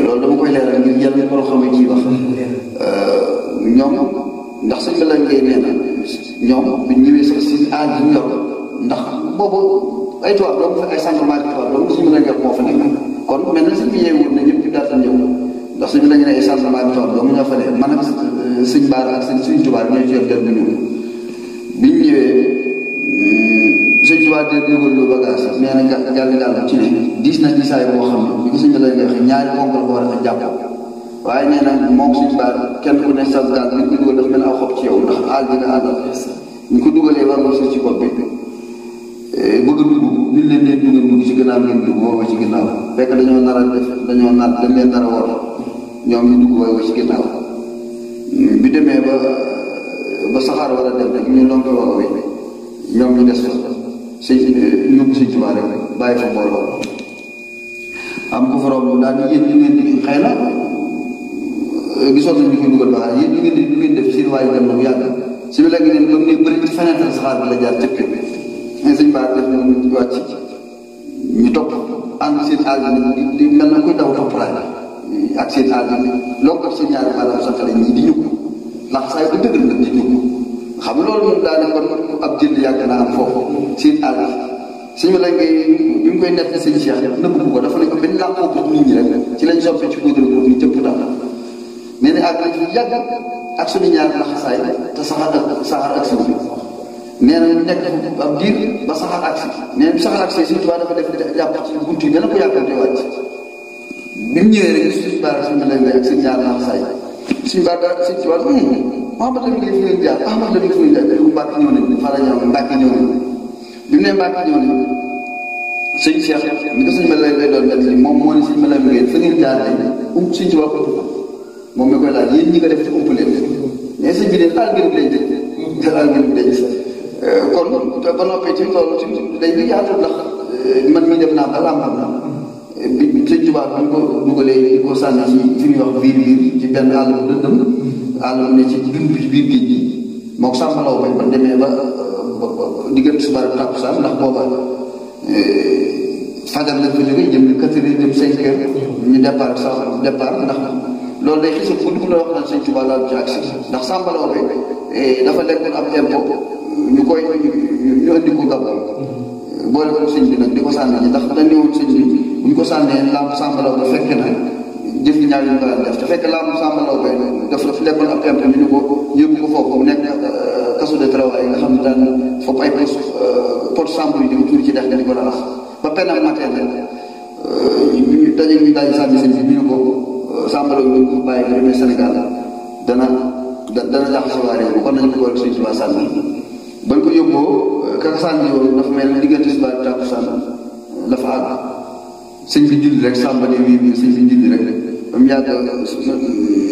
loolu dama koy leeral ngir yàlla borom xam ne ciy wax ñoom ndax sëñ la ngay nee na ñoom bu ñëwee sax si aaj yi ñu yor ndax boobu ay tubaab doo fa ay centrement tubaab doo suñu la moo fa nekk kon mel na sëñ bi yeewul na ñëpp daal di ñëw ndax suñu la ñu ne demee changement bi tool ba mu ñoo fa ne man ak sëñ Baara ak sëñ Tuubaa ñooy ci yor dem bi ñëw biñ ñëwee sëñ Tuubaa de dugal lu bagage sax nee na jàll ci ne diis na diisaay boo xam ne bi ko sëñ bi lay waxee ñaari ponk la ko war a jàpp waaye nee na moom sëñ Baara kenn ku ne sa gaal bi ko dugal dafa mel aw xob ci yow ndax aal bi nga àndal ñu ko dugalee war nga suuf ci bopp bi bëgg a dugg ñu leen dugg ci gannaaw ngeen dugg woo ci ginnaaw fekk dañoo nar a def dañ leen nar a war ñoom ñu dugg woo ci ginnaaw bi demee ba saxaar war a dem rek ñu lonk woo bi ñoom ñu des fa yóbbu sëñ Tuubaa rek bàyyi fa mbooloo am ko fa romb daal di yéen ñu ngeen di xëy na gisoon nañ ñu koy dugal baax yéen ñu ngeen def seen waaye dem na bu yàgg si bi léegi neen ba mu ne bëri ci fenêtre saxaar bi la jaar cëpp mais sëñ Bara def na ñu wàcc ñu topp ànd seen àll di mel na kuy daw topp laay ak seen àll loo ko seen ñaari maanaam sax la ñii di ñëpp ndax saa yu dëgg la di ñëpp xam nga loolu moom daal kon ab jënd yàgg naa am foofu seen àll suñu la ngay bi mu koy nekk sëñ Cheikh nëbb ko dafa ne ko benn làmpoo pour nit ñi rek ci lañ soppee ci poudre pour ñu cëpp daal nee na àgg nañ fi yàgg ak suñu ñaari laxasaay te saxaar ak suñu nee na ñu nekk ab diir ba saxaar ak si nee na bi saxaar ak si Sëñ Tuubaa dafa def jàpp ci buntu yi gën a ko yàkkante wàcc bi mu ñëwee rek suñu baara suñu lay ngay ak suñu ñaari laxasaay suñu baara Sëñ Tuubaa Mouhamad Lamine Gueye fi ngeen jaar Ahmad Lamine fi ngeen jaar bu Mbàkke ñëw nañ fa la ñëw Mbàkke ñëw nañ bi mu ne Mbàkke ñëw nañ sëñ Cheikh mi ko suñu lay doon net li moom moo ne suñu Lamine Gueye fa ngeen jaar lañ Sëñ Tuubaa ko moom mi koy laaj yéen ñi ko def ci ump leen mais sëñ bi ne taal ngeen lay dëj taal ngeen lay dëj kon ba noppee ci loolu ci day li yaatu ndax man mii dem naa ba làmbam na bi sëñ Tuubaa bi ñu ko dugalee di ko sànni ci fi ñuy wax biir ci benn àll bu dëndëm àll bu ne ci dund bi ci biir géej gi moo ko sàmbalaw bañ ba demee ba diggante suba ak takkusaan ndax booba fajar lañ fa jógee jëm 4 heures jëm 5 heures ñu départ ndax loolu day xisab bu dugg la wax naan sëñ Tuubaa laal ci agsi ndax sàmbalaw bi dafa lekkoon ab tempo ñu indi ko Gabon boole ko sëñ bi nag di ko sànni ndax dañ ne woon sëñ bi bu ñu ko sànnee lamb sàmbalaw ba fekk na jëf gi ñaar yu ñu ko daan def te fekk lamb sàmbalaw ba dafa lekkoon ab tempo ñu ko yóbbu ko foofu mu nekk kaso de travail nga xam ne daan foofu ay pot sambre yi di ko tuur ci dex di ko raxas ba penam matin ñu daje sànni sëñ bi ñu ko sàmbalaw ñu ko bàyyi nga demee Sénégal dana jaxase waa réew kon nañu ko war sëñ Tuubaa sànni bañ ko yóbboo kaka sànni yoon dafa mel ne diggante si baat tàkkusaan la fa àgg sëñ bi julli rek sàmbale wii sëñ bi julli rek ba mu yàgg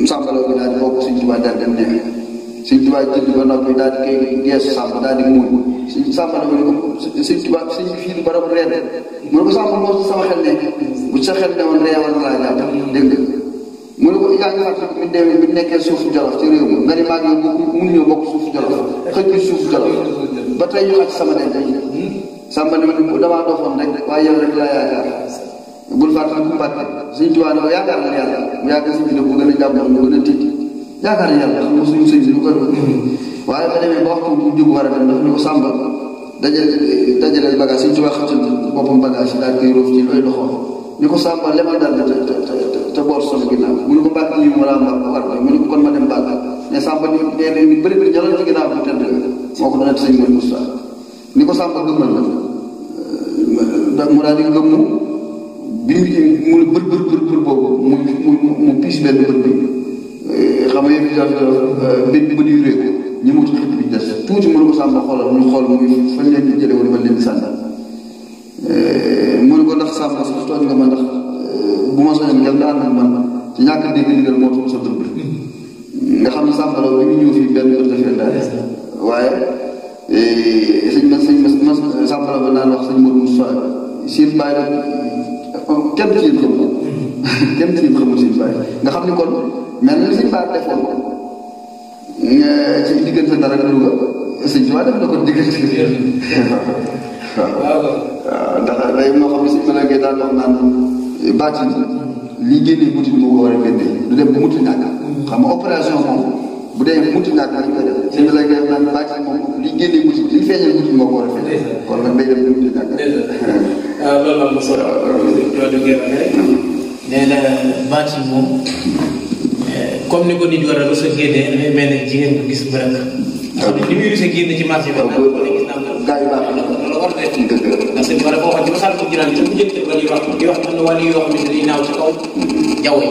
sàmbalaw bi daal di bokk sëñ Tuubaa daal dem neex sëñ Tuubaa julli ba noppi daal di koy geesu sàmb daal di muuñ sàmbalaw bi ne ko sëñ Tuubaa sëñ bi fii du barab reer mu ne ko sàmb moo sama xel ne bu sa xel ne woon reewal na laa jàpp dégg mu ne ko yaa ngi fàttali mi demee bi nekkee suufu Jolof ci réew mi nga ni maa ngi mënuñoo bokk suufu Jolof xëj bi suufu Jolof ba tey ñu xaj sama den sàmba ne damaa doxoon rek waaye yow rek laa yaakaar bul fàttali bu Mbàkke Sëñ Tuubaa ne ko yaakaar na yàlla mu yaakaar sëñ bi ne bu gën a jàmmoon mu gën a tiit yaakaar na yàlla xam nga suñu sëñ bi lu ko waaye ba demee ba waxtu bu jóg war a dem dafa ne ko sàmba dajale bagage Sëñ Tuubaa xëccal boppam bagage yi daal koy róof ci looy doxoon ni ko sàmba lemal daal te boor sama ginnaaw mu ne ko Mbàkke yi mu war mu ne ko kon ma dem Mbàkke ne sàmba ni nee na bëri ñalal ci ginnaaw bu tedd moo ko doon sëñ Mor Moussa ni ko sàmba gëmmal la mu daal di gëmmu bi mu ne bër boobu mu piis benn bët bi xam nga yëpp bët yu réew ñu mu xit bi des tuuti mu ne ko sàmba xoolal ñu xool muy fañ leen di jële wala fañ leen di sànni mu ne ko ndax sàmba sax tooñ nga ma ndax bu ma soñoon ngeen daan nag man ci ñàkk dégg ndigal moo tax sa dëbb nga xam ne sàmbalaw bi ñu ñëw fii benn bët dafee daal waaye sàmbalaw ba naan wax sëñ Modou Moussa seen bàyyi la kenn ci yéen xamul kenn ci yéen xamul seen bàyyi nga xam ni kon mel na sëñ bàyyi defoon ci diggante dara ak Louga sëñ Tuubaa def na ko diggante waaw ndax day moo xam ne sëñ Mala Gueye daan wax naan baatin lii génnee mutit moo ko war a génnee du dem bu muti ñàkk xam nga opération moom bu dee muti ñàkk lañ koy def sëñ Mala Gueye naan baatin moom lii génnee mutit li feeñal mutit moo ko war a feeñ kon nag day dem bu muti ñàkk loolu am na solo loolu nee na baatin moom comme ni ko nit war a rus a génnee dafay mel ne jigéen bu gis bërëb xam ne li muy rus a génne ci marché bi nag gis naa gaa yu baax loolu war na def ndax sëñ Bara boo xam ci masal ko jiraan bi mu jëkk wala yu wax di wax am na wàllu yoo xam ne dañuy naaw ci kaw jaww ji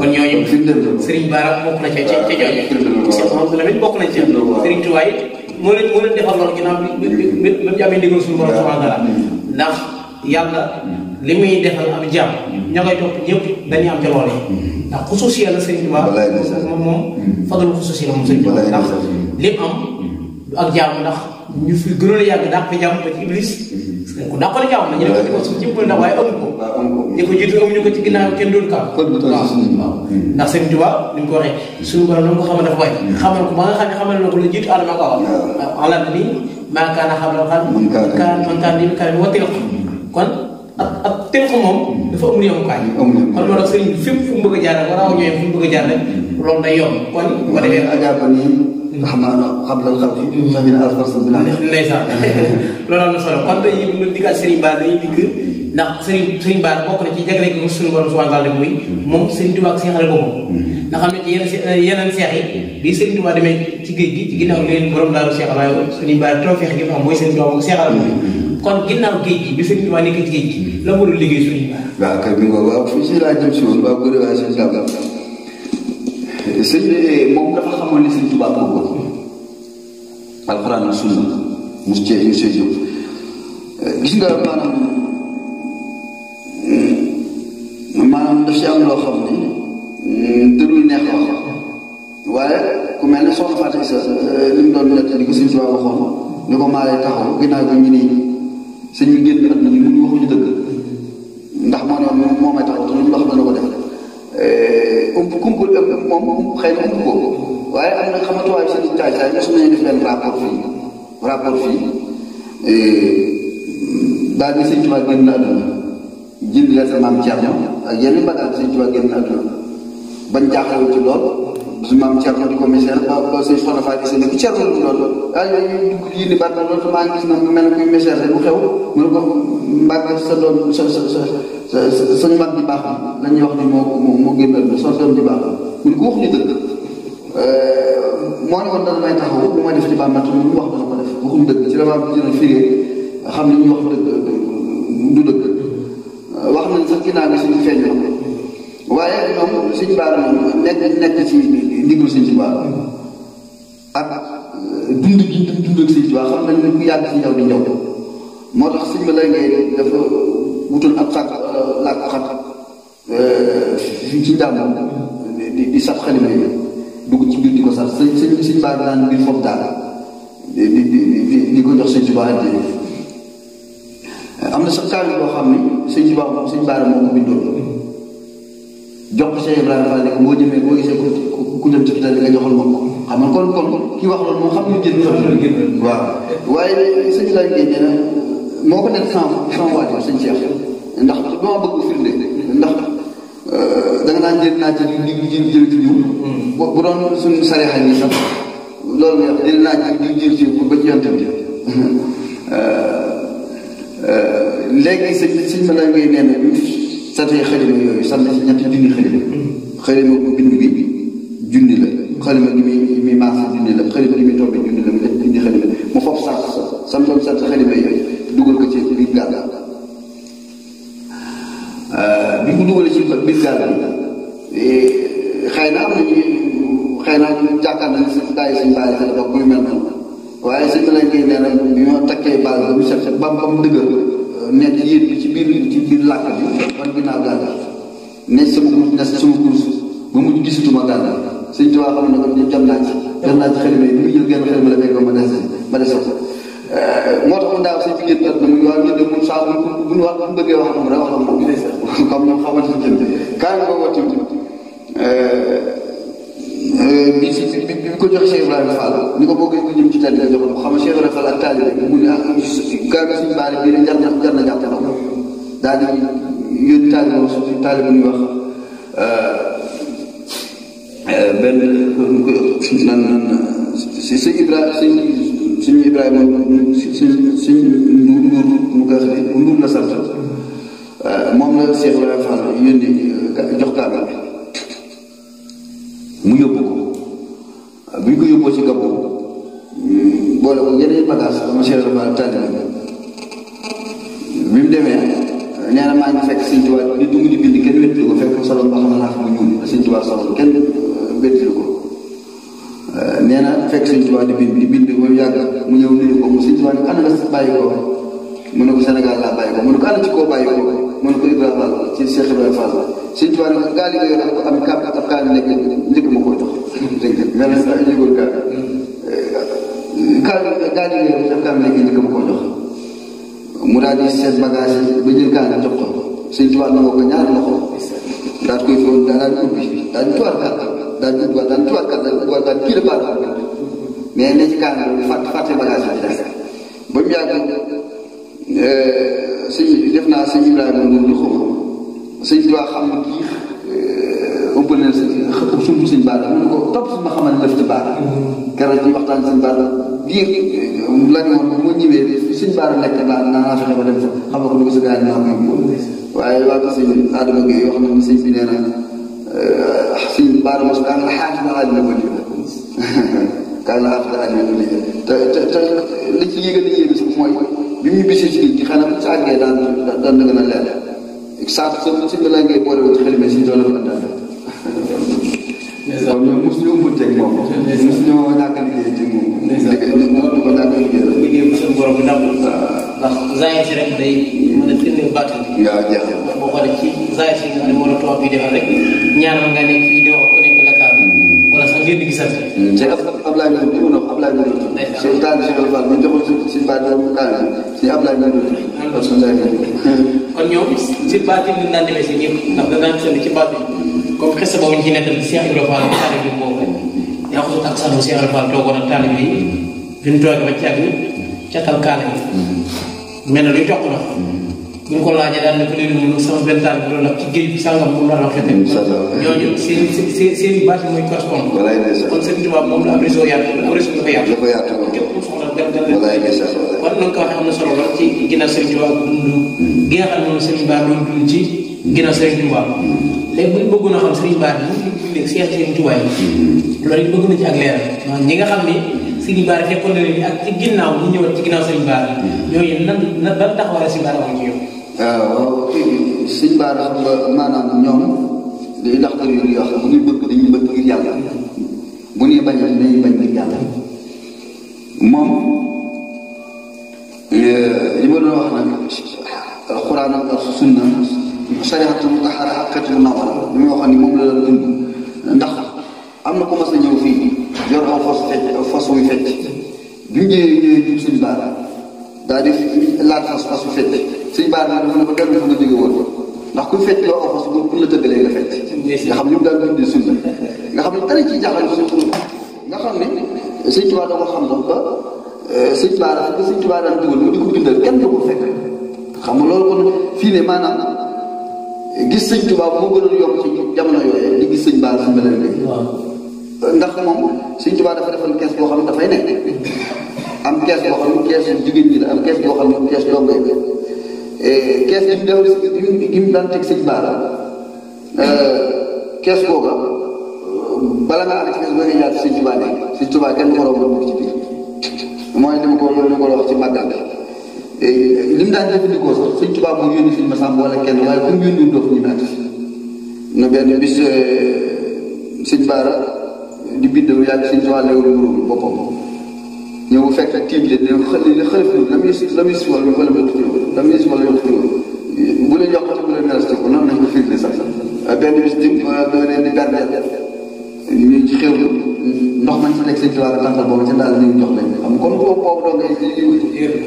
kon ñooñu Serigne Bara bokk na ca ñooñu Cheikh Mamadou Lamine bokk nañ ca Serigne Touba it moo leen defal loolu ginnaaw bi mu amee ndigal suñu borom subhanahu wa taala ndax yàlla li muy defal am jàmm ña koy topp ñëpp dañuy am ca loole ndax xususiya la Serigne Touba moom fadal xususiya la moom Serigne Touba ndax li mu am du ak jàmm ndax ñu fi gënoon a yàgg dàq fi jàmm ba ci Iblis ku dàqale jàmm na ñu def ko suuf ci pël ndax waaye amu ko ñi ko jiitu amuñu ko ci ginnaaw kenn doon kaam waaw ndax Serigne Touba ni mu ko waxee suñu borom lu mu ko xamal dafa bay xamal ko ba nga xam ne xamal na ko la jiitu Adama ko wax ala ni maa kaana xamal xam man kaan li kaan wa teel kon ak teel ko moom dafa amul yemukaay kon moo tax Serigne bi fépp fu mu bëgg a jaar rek war a ñëwee fu mu bëgg a jaar rek loolu day yomb kon bu defee xam naa xam la xam fi sa bi na alfarsa bi ndeysaan loolu am na solo kon tey ñu diggaat Serigne Bara dañuy digg ndax Serigne Bara bokk na ci jagle gi suñu borom subhanahu wa taala muy moom Serigne Touba ak seexale ko moom nga xam ne ci yeneen seex yi bi Serigne Touba demee ci géej gi ci ginnaaw leen borom daaru seexal waaye Serigne Bara tawfeex gi am mooy Serigne Touba moom seexal kon ginnaaw géej gi bi Serigne Touba nekk ci géej gi la mu doon liggéey Serigne Bara waaw kay bi nga waaw fii si laa jëm si woon waaw góor waaye sëñ Dame sëñ moom dafa xamoon ne Serigne Touba bëggoon alxuraan sunna mos cee monsieur Diop gis nga maanaam daf si am loo xam ni tërul neex wax waaye ku mel ne soxna Fatou Issa li mu doon nett li ko sëñ Touba waxoon ni ko maa lay taxaw ginnaaw bi ñu nii sëñ bi génn at na ñu mun waxuñu dëgg ndax moo ne moo may taxaw te lu loo xam dana ko def kumpul moom xëy na ump ko waaye am na xamatuwaay seen caay-caay mosu nañu def benn rapport fii daal di sëñ Touba génn àdduna jënd la sa maam Thierno ak yenn bagaal sëñ Touba génn àdduna bañ jaaxle ci lool su maam Thierno di commissaire ba sëñ Soxna Fatou Issa ne ko Thierno lu lool waaye yooyu dugg yi ni barna loolu maa ngi gis na mu mel ne kuy commissaire rek bu xew mu ne ko mbàgg sa doom sa mag di baax la ñuy wax ni moo génn àdduna sa doom di baax mu ne ko wax ni dëgg moo ne woon dana may taxaw bu ma def ci bàmmatu lu wax dana ko def waxuñu dëgg ci la ma dina firee xam ne ñu wax dëgg du dëgg wax nañ sax ginnaaw bi suñu feeñ la waaye ñoom Sëñ Bara moom nekk ci ndigal Sëñ Tuubaa ak dund gi dund ak Sëñ Tuubaa xam nañ ne ku yàgg ci njaw di njaw moo tax sëñ ma lay ngay dafa wutoon ab sàkk làkk xat ci njàmm di sab xalima yi dugg ci biir di ko sax Sëñ Bara naan biir foofu daal di ko jox Sëñ Tuubaa addi am na sax kaar boo xam ni Sëñ Bara moo ko bindoon jox ko Cheikh Ibrahima Fall ne ko boo jëmee boo gisee ku dem ci kitaab bi nga joxal ma ko xam nga kon kii wax loolu moom xam ñu génn waaw waaye sëñ laaj génne na moo ko nekk sans waajur sëñ Cheikh ndax dama bëgg firnde ndax da nga naan jël naa ci jël ci diw bu doon suñu sareexa yi sax loolu nga wax jël naa ci jël ci ba ci yonte bi léegi sëñ ma lay ngay nee na satee xalima yooyu sànni si ñetti junni xalima bu bind bi junni la xalima gi mi maas junni la xalima gi mi tombé junni la mu ñetti junni xalima mu foofu sam doon sant xalima yooyu dugal ko ci biir gaal bi mu dugalee ci biir gaal bi xëy na am nañu xëy na jàkkaar nañ si daay suñ baali xel ba muy mel noonu waaye sëñ bi lañ koy nee na bi ma takkee baal ba mu set ba mu dëgër nekk yéen bi ci biir làkk bi man ginnaaw gaal ne sama kurus ba mujj gisatuma gaal sëñ Tuubaa xam ne ko jam naa ci xalima yi bi mu jël genn xalima la fekk ma des moo tax mu daaw sëñ bi génn at na mu waaw ñu de mun saa bu ñu wax bu bëggee wax moom rek wax moom comme ñoom xamante ne kaay nga ko tim bi ko joxe Cheikh Ibrahima Fall ni ko boogee ko ñëm ci tali la joxoon xam nga Cheikh Ibrahima Fall ak taalibe mu ne gaa bi suñu baari bii jar na jàpp na daal di yónni taalibe ñuy wax benn nan si Ibrahima suñu Ibrahima suñ nduur mu koy waxee nduur la sant moom la Cheikh Ibrahima Fall yónni jox gaa bi mu yóbbu ko bi ñu ko yóbboo ci Gabon boole ko yeneen bagage dama Cheikh Ibrahima tànn bi mu demee nee na maa ngi fekk Sëñ Tuubaa di dugg di bind kenn wétlu ko fekk soloon ba xam ne laax bu ñuul Sëñ Tuubaa soloon kenn wétlu ko nee na fekk Sëñ Tuubaa di bind ba mu yàgg mu ñëw nuyu ko mu Sëñ Tuubaa ne ana nga bàyyi ko mu ne ko Sénégal laa bàyyi ko mu ne ko ana ci koo bàyyi ko mu ne ko Ibrahima ci Cheikh Ibrahima Fall Sëñ Tuubaa ne gaal yi nga yor ko am kàpp ab kaal nekk njëkk ma koo jox dégg nga mel na yëgul gaal gaal yi nga yor ab kaal nekk njëkk ma koo jox mu daal di seet bagage yi ba jël gaal jox ko Sëñ Tuubaa nangoo ko ñaari loxo daal koy fóon daal di ubbi daal di tuwaat daal di ubbi daal di tuwaat daal kii la baal mais ne ci gaal fàtte bagage yi des ba mu yàgg def naa sëñ Ibrahima noonu lu xam Sëñ Tuubaa xam ne kii ëpp na sumb sëñ baara mu ne ko topp si ma xamal def ci baara keroog ci waxtaan sëñ baara diir la ñu woon moo ñëwee sëñ baara nekk naa fexe ba dem fa xam nga ko ni ko sa gars yi naa ko waaye waa ko sëñ Adama Gueye wax na ne sëñ bi nee na sëñ baara mos kaa nga xaaj na aaj na ko lii kaa nga xaaj na aaj na ko lii te li ci yéega si mooy bi mu bisee ci géej gi xanaa bu ci àggee daan na gën a leer saa si bi la ngay boole wu ci xel mais si doole ko àndaale kon ñoom mosu ñu ëmbanteeg moom mosu ñoo ñàkk a liggéey ci moom ko ñàkk a liggéey bu suñu borom bi ndam ndax zaahir si rek day mën a firndeel baatin bi waaw jeex boo xoolee ci zaahir si nga xam ne moo la tubaab bi defal rek ñaanal nga nekk fii di wax ku nekk Dakar wala sax ngeen di gisal ci Ablaye Ndour li mu wax Ablaye Ndour si daal Cheikh Fall ñu joxoon si baat daal si Ablaye Ndour kon ñoom si baatin bi daan demee si ñëpp ndax da daan seetlu ci baatin comme xese boobu ñu ci nekkal ci Cheikh Ibrahima Fall taalib bi boobu yaa ko ak sanu Cheikh Ibrahima Fall toogoon ak taalib yi fi mu toogee ba càgg catal kaala yi mel na luy toq na bu ñu ko laajee daal ne ko léegi moom sama benn taal bi loolu ci géej bi sàngam moom la waxee tamit ñooñu seen baatin mooy correspond kon Sëriñ Tuubaa moom la am réseau yaatu am réseau dafa yaatu képp ku soxla dem kon noonu ko waxee am na solo lool ci ginnaaw Sëriñ Tuubaa dund gi nga xam ne moom Sëriñ Bara doon dund ci ginnaaw Sëriñ Tuubaa léegi bu ñu bëggoon a xam Sëriñ Bara ñu léegi seex Sëriñ Tuubaa yi loolu it bëgg na ci ak leer ñi nga xam ni Sëriñ Bara fekkoon na leen ak ci ginnaaw ñu ñëwaat ci ginnaaw Sëriñ Bara ñooñu nan ban taxawaay Sëriñ Bara am ci yow waaw Sëñ Bara xam nga maanaam ñoom li ndax kër yi wax bu ñuy bëgg dañuy bëgg ngir yàlla bu ñuy bañ dañuy bañ ngir yàlla moom li ma doon wax nag alxuraan ak sunna sariatu mutahara xaqatu munawara li may wax ni moom la doon dund ndax am na ko mas a ñëw fii yor aw fas wuy fecc bi mu ñëwee jub Sëñ Bara daal di laal fas wu fecc Sëñ Bara dafa ne ko dellu fa nga jóge woon ndax ku fecc loo aw fas bu la tëggalee nga fecc nga xam ni mu daal dundee sunna nga xam ne dara ci jaaxal suñu nga xam ne Sëñ Tuubaa da ko xam sax ba Sëñ Bara ba Sëñ Tuubaa daan dugal mu di ko bindal kenn du ko fekk xam nga loolu kon fii ne maanaam gis Sëñ Tuubaa moo gënoon yomb ci jamono yooyu di gis Sëñ Bara fi mel léegi ndax moom Sëñ Tuubaa dafa defal kees boo xam ne dafay nekk am kees boo xam ne kees jigéen ñi la am kees boo xam ne kees dongo yi kees gi mu defal gi mu daan teg Sëñ Bara kees booba bala nga àgg ci kees boo nga ñaata Sëñ Tuubaa nekk Sëñ Tuubaa kenn du ko romb dugg ci biir mooy li ma ko wax ci màggal li mu daan jëfandikoo sax Sëñ Tuubaa moo yónni fi ma sàmm wala kenn waaye comme yónni doo ñu naat na benn bis Sëñ Bara di bind yàgg Sëñ Tuubaa léegi lu boppam ñëw fekk tiim leen ne xalif la muy si wala bu leen yokkati bu leen melas ko noonu nañ ko firnde sax benn bis di leen di gardeel ñu ci xew ndox mañ fa nekk Sëñ Tuubaa tàngal boobu ca daal ñu jox leen xam kon boobu doo ngay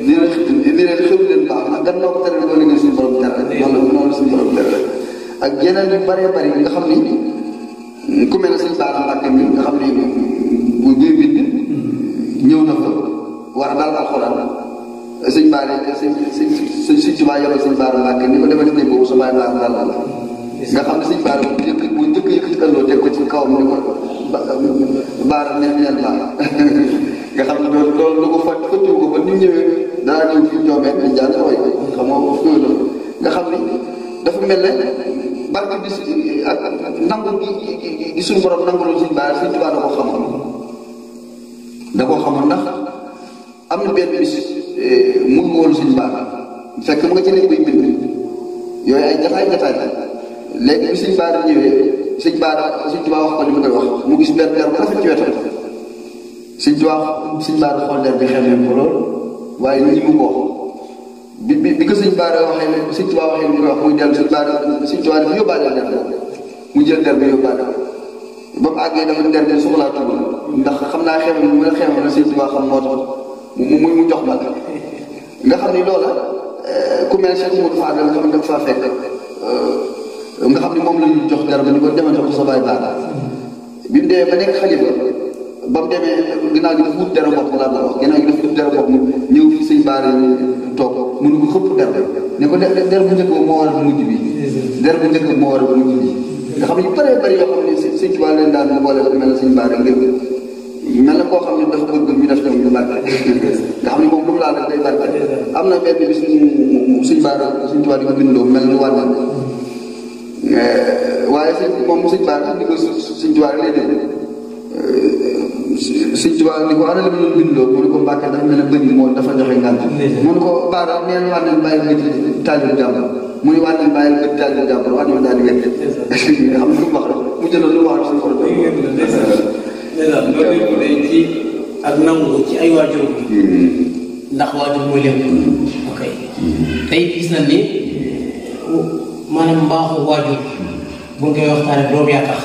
li leen xew leen baax nag gannaaw ko tere doo liggéey suñu borom tere noonu suñu borom tere ak yeneen yu bëree bëri nga xam ni ku mel ne Sëñ Bara Mbàkke mi nga xam ni bu buy bind ñëw na fa war a daal alxuraan Sëñ Bara Sëñ Tuubaa yabal Sëñ Bara Mbàkke ni ko demal ci boobu sa baay daal la nga xam ne Sëñ Bara bu njëkk yëkkati ëlloo teg ko ci kawam ni ko Bara neex ñaan baax nga xam ne loolu lu ko fëttiwu ko ba ni ñëwee daa ñëw fi ñoomee dañ jaan way xam nga nga xam ni dafa mel ne barke bis ak nangu gi suñu borom nangul Sëñ Bara Sëñ Tuubaa da koo xamoon ndax am na benn bis mu ngi woon Sëñ Bara fekk mu nga ci léegi bay bind yooyu ay jataay léegi bi Sëñ Bara ñëwee Sëñ Tuubaa wax ko li mu koy wax mu gis benn der bu rafet ci wetam Sëñ Bara xool der bi xamee ko lool waaye ñi mu ko bi ko Sëñ Bara waxee ne Sëñ Tuubaa waxee ñu ko wax muy dellu Sëñ Tuubaa dafa yóbbaale der mu jël der bi yóbbaale ba mu àggee dafa der bi soxlaatul ndax xam naa xew mu ne xew na Sëñ Tuubaa xam moo tax mu jox ma nga xam ni loola ku mel Cheikh Modou Fadel nga xam ne dafa faa fekk nga xam ni moom la ñu jox der ba ni ko demal ko sa baay baax bi mu demee ba nekk xalifa ba mu demee ginnaaw gi dafa wut dara bopp laa doon wax ginnaaw gi dafa wut dara bopp ñëw fi Sëñ Bara toog mënu ko xëpp der ne ko der bu njëkk moo war a mujj bi der bu njëkk moo war a mujj bi nga xam ne yu bëree bëri yoo xam ne Sëñ Tuubaa leen daan boole ko mel na Sëñ Bara ngir mel na koo xam ne dafa bëgg ñu def tamit ñu barke nga xam ne moom lu mu laal rek day barke am na benn bis Sëñ Bara Sëñ Tuubaa di ko bindoo mel ni wàññi waaye moom Sëñ Bara ni ko Sëñ Tuubaa lay dégg Sëñ Tuubaa ni ko ana la ma doon bindoo mu ne ko Mbàkke dafa mel ne bëri moo dafa joxe ngànt mu ne ko Bara neen wànneen bàyyi nga taalibu jàmbur mu ne wànneen bàyyi nga taalibu jàmbur wàññi ma daal di wér xam lu mu wax rek mu jëloon lu mu wax rek suñu ko loolu yëpp day ci ak nangu ci ay waajur ndax waajur mooy lépp ok tey gis nañ ni maanaam mbaaxu waajur buñ koy waxtaanee doom yaa tax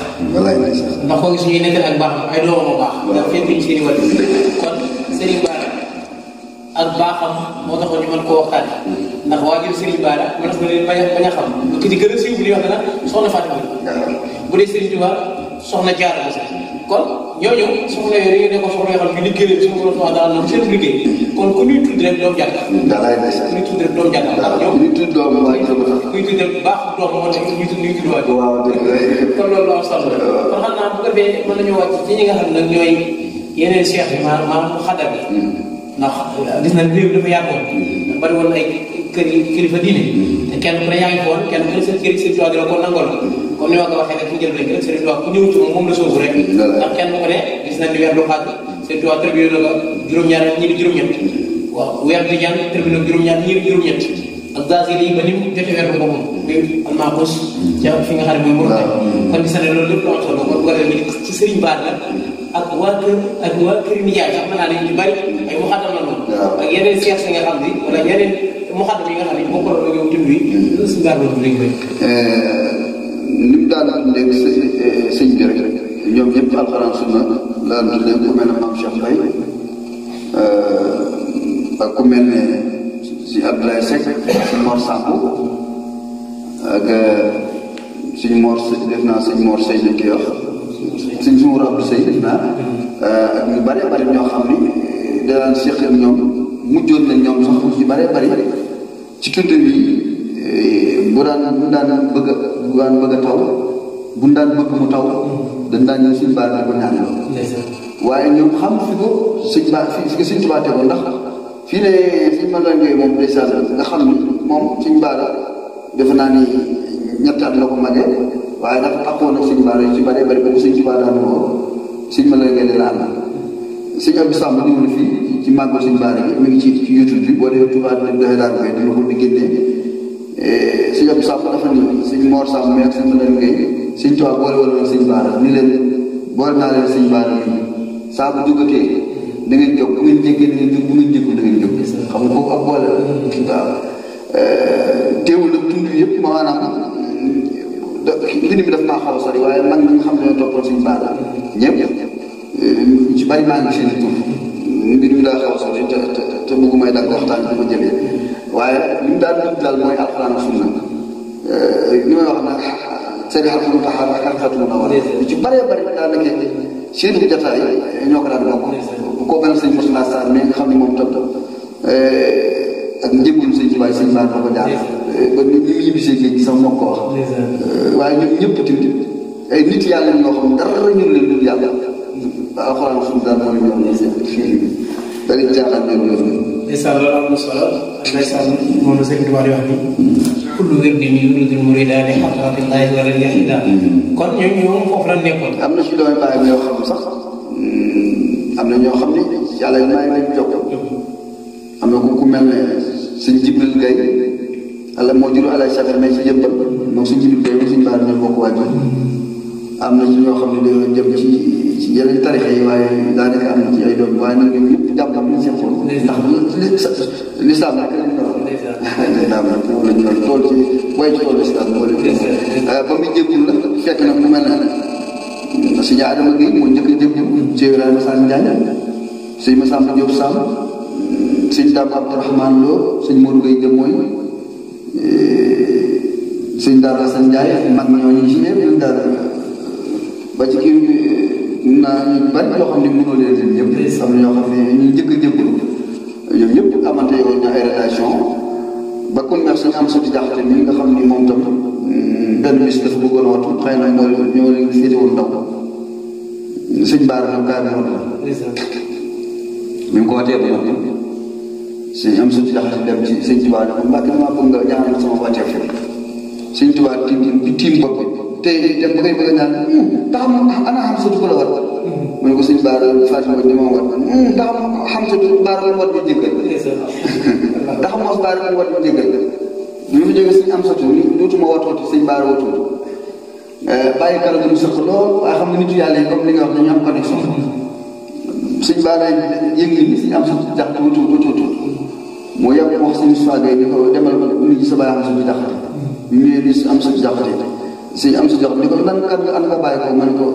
ndax koo gis ñuy nekk ak baax ay doomam a baax ndax fekk ñu seeni waajur kon Sëriñ Bara ak baaxam moo taxoon ñu mën koo waxtaanee ndax waajur Sëriñ Bara mën na leen bañ a xam ki ci gën a siiw bu ñuy wax dana soxna Fatou bu dee Sëriñ Tuubaa soxna Jaara kon ñooñu soxna yooyu ne ko soxna yoo xam ne liggéey leen suñu borom daal na seen liggéey kon ku ñuy tudd rek doom jàkk ku ñuy tudd rek doom jàkk ndax ñoom ñuy tudd doom waay kuy tudd rek baax doom moo tax ñuy tudd waay kon loolu am solo kon xam naa bu ko defee mën nañu wàcc ci ñi nga xam ne nag ñooy yeneen cheikh yi maanaam xadar bi ndax gis nañ réew dafa yàggoon bari woon ay kilifa diine te kenn ku ne yaa ngi foon kenn ku ne seen kër seen tubaab di la ko nangoon comme ni ma ko waxee rek fu jël rek seen tubaab ku ñëw ci moom la soobu rek ndax kenn ku ne gis nañ ni weer du xaaj seen tubaab tërbiyo la ko juróom-ñaar ñi di juróom-ñett waaw weer di jàng tërbiyo juróom-ñaar ñi di juróom-ñett ak gaz yi ba ni mu jote weer bu boppam muy almaakos ca fi nga xam ne mooy moom kon gis nañ loolu lépp lu am solo kon bu ko defee ci Sëriñ Bara ak waa kër nijaay sax mën naa ne ñu bari ay muxaddam la noonu ak yeneen seex si nga xam ni wala yeneen muxaddam yi nga xam ne boo ko doon yow tund wi Sëñ Bara loolu léegi bëri ni mu daan léegi sëñ bi rek ñoom ñëpp ci alxuraan sunna la dundee ku mel ne Maam Cheikh Mbaye ak ku mel ne si Abdoulaye Seck si Mor Samb ak suñu Mor def naa suñu Mor Sey lañ koy wax suñ suñu Abdou Sey def naa ak ñu bëree bëri ñoo xam ni danaan seq ak ñoom mujjoon nañ ñoom sax ñu bëree bëri ci tund bi bu daan bëgg a taw bu daan bëgg mu taw dañ daan ñëw Sëñ Bara di ko ñaanal waaye ñoom xam fi ko Sëñ Bara fi ko Sëñ Tuubaa tegoon ndax fii ne Sëñ Mandoy Ngoye moom ndeysaan nga xam ni moom Sëñ Bara defe naa ni ñetti at la ko magee waaye dafa taxawoon ak Sëñ Bara yu ci bëree bëri ba Sëñ Tuubaa daan woo Sëñ Mandoy Ngoye di la àndal Sëñ Abdou Samb ñëw na fii ci màggal Sëñ Bara gi mi ngi ci YouTube bi boo dee Tuubaa dafay daan koy dina ko di génnee Sëñ Abdou Samb dafa ni Sëñ Mor Samb mais ak Sëñ Mandoy Ngoye Sëñ Tuubaa boole wala Sëñ Bara ni leen boole naa leen Sëñ Bara yi saa bu jógatee da ngeen jóg bu ngeen jéggee da ngeen jóg bu ngeen jéggul da ngeen jóg xam nga kooku ak boole waaw teewul nag tund yëpp maanaam mbind mi daf maa xaw a sori waaye man ñi nga xam ne ñoo toppoon Sëñ Bara ñëpp ci bari maa ngi seen tur mbir mi daa xaw a sori te bëggu may dagg waxtaan bi ma jëlee waaye li mu daan dund daal mooy alxuraan ak sunna li may wax nag seen xarxatu taxaar ak xarxatu na war ci bëree bëri daanaka seen jotaay ñoo ko daan bokk bu ko mel Sëñ Moussa Sarr mais nga xam ne moom tam ak njëggul Sëñ Tuubaa Sëñ Bara da ko jaar ba ni mu ñibbisee géej gi sax moo ko wax waaye ñoom ñëpp tamit ay nit yàlla ñoo xam dara ñun leen dul yàlla alxuraan suñu daal mooy ñoom ñi seen dañuy jaaxal ñoom ñoom ndeysaan loolu am na solo ndeysaan moom la Sëriñ Tuubaa di wax ni kullu wirdin yuridul murida li hadratillahi wa radiya kon ñoom foofu la nekkoon. am na ci doomi bàyyi yoo xam sax am na ñoo xam ne yàlla yu may lañ jokk am na ku mel ne sëñ Jibril Gaye ala moo juru alay safar mais si yëppal moom sëñ Jibril Gaye moom sëñ Baara ñoo bokk waajur am na ci ñoo xam ne dañoo jëm ci yeneen tarixa yi waaye daanaka am na ci ay doom waaye nag ñoom ñëpp jàpp nañ seen xol ndax lislaam nag lislaam nag moom lañ doon tool ci way ci tool lislaam moo leen ba muy jébul la fekk nag mu mel ne sëñ Adama Gueye moo njëkk a jébul sëñ Ibrahima Sall Njaañ sëñ Massamba Diop Samb sëñ Dame Abdourahmane Lo sëñ Modou Gueye Jëm mooy sëñ Daara Assane Ndiaye mag ñooñu ci ñëpp daal ba ci kii naa ñu bari yoo xam ne mënoo leen leen ñëpp am na ñoo xam ne ñu njëkk a jébbalu ñoom ñëpp amante yoon ñu ay relation ba ku neex suñu am suti jaxate mi nga xam ni moom tam benn bis dafa bëggoon watu xëy na ñoo leen féete woon ndaw sëñ Baara ñoom kaay moom la mi ngi ko watee ba noppi sëñ am suti jaxate dem ci sëñ Tuubaa ne ko Mbàkke damaa bëgg nga ñaanal sama watee fi sëñ Tuubaa tiim bopp bi te dem ba koy bëgg a ñaan tax ana xam sa ko la wat mu ne ko sëñ Baara Fatima di ma wat tax xam sa Baara la wat bi jëkkal tax moos Baara la wat bi jëkkal ñu fi jóge sëñ am sa tur dootuma watooti sëñ Baara watuut bàyyi kala mu sëq lool waaye xam nga nitu yàlla yi comme li nga wax dañu am connexion sëñ Baara yëg ni sëñ am sa jax watuut moo yàgg wax sëñ Soagay ni ko demal nit ñi sa bàyyi am sa jaxate bi ñëwee di am sa jaxate sëñ am sa jox ni ko nan kan nga ànd nga bàyyi ko ma ne ko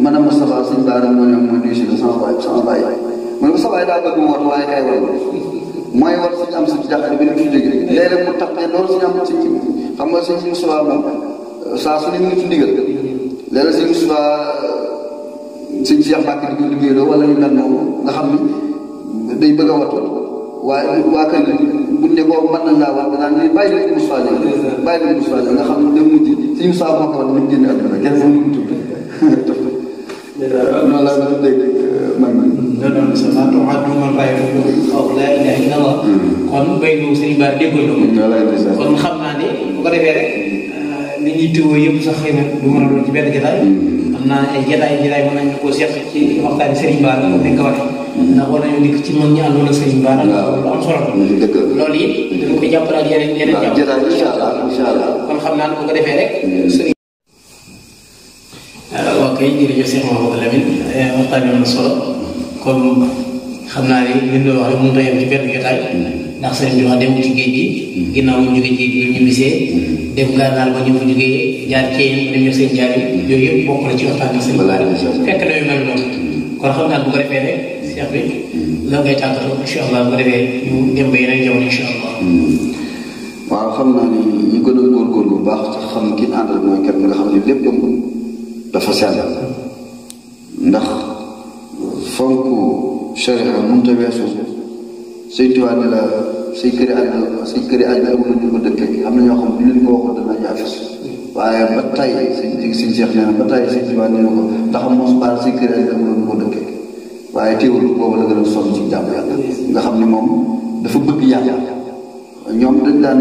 man a Moustapha sëñ Baara moo ne mooy nuyu si la sama baay ma ne ko sa baay daa bëgg mu wat waaye kay war mooy war sëñ am sa jaxate bi ne fi jóge léeg-léeg mu tax ne loolu sëñ am si xam nga sëñ Moustapha moom saa su ne mu ngi ci ndigal léeg-léeg sëñ Moustapha sëñ Cheikh Mbacke di ko liggéeyloo wala yu mel noonu nga xam ni day bëgg a watu waaye waa kër buñ ne ko mën nañ laa wax danaan ni bàyyi leen Moustapha nga xam ne dem mujj si Moustapha moo ko wax ni mu génne àdduna kenn moo ñu tudd noonu laa nga dégg man non sama tu'addu man bàyyi ko la ilaha illallah kon bay nu sëriñ Ba déggoon na ko kon xam naa ni bu ko defee rek li ñuy tuwoo yëpp sax xëy na du mën a doon ci benn jotaay am naa ay jotaay mën nañu koo seq ci waxtaani sëriñ Ba comme ni nga ko waxee ndax war nañu dikk ci mag ñi àndoon ak sëriñ Ba lu am solo loolu it dañu koy jàppalaat yeneen jàpp incha allah kon xam naa ne bu ko defee rek sëriñ ok jërëjëf Cheikh Mouhamadou Lamine waxtaan yoon na solo comme xam naa ni li ñu wax rek mënut a yem ci benn jotaay ndax sëriñ bi wax dem ci géej gi ginnaaw ñu jógee ci bi ñu bisee dem gànnaar ba ñu fa jógee jaar Thièyeen dem ñu seen jaar yi yooyu yëpp bokk na ci waxtaan bi sëriñ bi fekk na yu mel noonu kon xam naa bu ko defee rek Cheikh bi la ngay tàggatoo incha allah bu ko defee ñu dem ba yeneen jamono incha allah. waaw xam naa ni ñu gën a góorgóorlu bu baax sax xam ki ñu àndal mooy kenn nga xam ne lépp dafa sell ndax fonk sharia mënut a weesu Sëñ Tuubaa ne la say këri àddina amul ñu ko dëkkee am na ñoo xam ne leen ko waxoon dana jaafes waaye ba tey sëñ Cheikh nee na ba tey Sëñ Tuubaa nee na ko ndax mos baal say këri àddina amul ñu ko dëkkee waaye teewul boobu la gën a sonn ci jàmm yàlla nga xam ne moom dafa bëgg yàlla ñoom dañ daan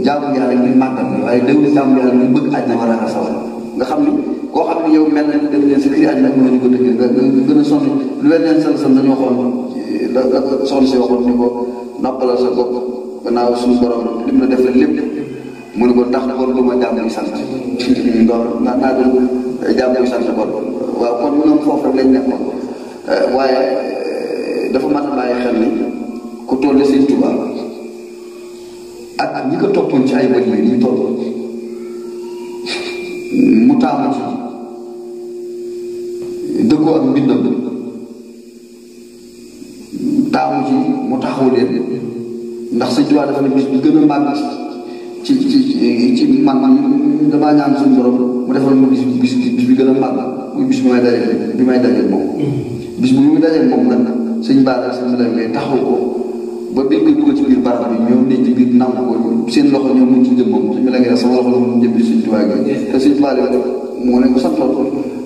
jaamu yàlla ngir màggal waaye déwul jaamu yàlla ngir bëgg àddina war a sawar nga xam ni koo xam ne yow mel na def leen si këri àddina mën nañu ko dëkkee nga gën a sonn lu leen leen san dañoo xool la soxna si waxoon ni ko noppalal sa bopp gannaaw suñu borom lim la def la lépp mu ne ko ndax kon lu ma jàmm yi sant loolu naa doon jàmm yi sant kon waaw kon ñoom foofu rek lañ nekkoon waaye dafa mat a bàyyi xel ni ku toll Sëñ Tuubaa ak ñi ko toppoon ci ay bëñ yi ñu toll mu taamu ci dëggoo ak mbindam taamu ci mu taxaw leen ndax Sëñ Tuubaa dafa ne bis bi gën a màgg ci man damaa ñaan suñu borom mu defal ma bis bi gën a màgg muy bis bi may dajeel moom bis bu muy dajeel moom nag sëñ Bara sëñ Lamine taxaw ko ba biir nga dugg ci biir barab bi ñoom ne ci biir nangu ko seen loxo ñoom mu ci jëm moom suñu la ngeen sama loxo mu jëm ci Sëñ Tuubaa gi te Sëñ Tuubaa moo leen ko santoon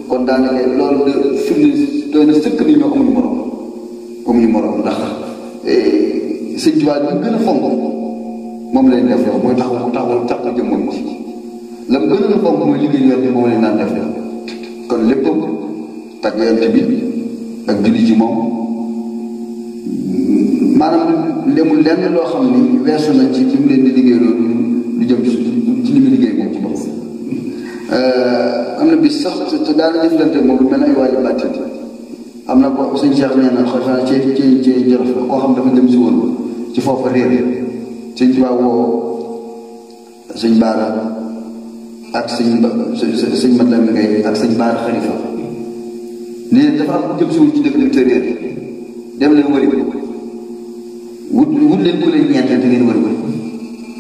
kon daanaka loolu de firnde doy na sëkk ni ñoo amuñu morom ndax Sëñ Tuubaa ñu gën a fonk moom lañ def yow mooy taxaw jëmmoon ci lam gën a fonk mooy liggéey yoon bi moom lañ naan def kon lépp tag yonent bi ak julli ci moom maanaam lemul lenn loo xam ni weesu na ci li mu leen di liggéey loolu lu jëm ci li mu liggéey moom ci bopp am na bis sax te daana jëflante moom lu mel ay waaji bàttit am na ko suñ Cheikh nee na xanaa ci jërëf la koo xam dafa dem si woon ci foofa réer sëñ Tuubaa woo sëñ Baara ak sëñ Madame Ngay ak sëñ Baara Xalifa nee dafa am jëm si woon ci dëkk bi te réer dem leen wëri wut leen ku leen ñeenteel te ngeen wëri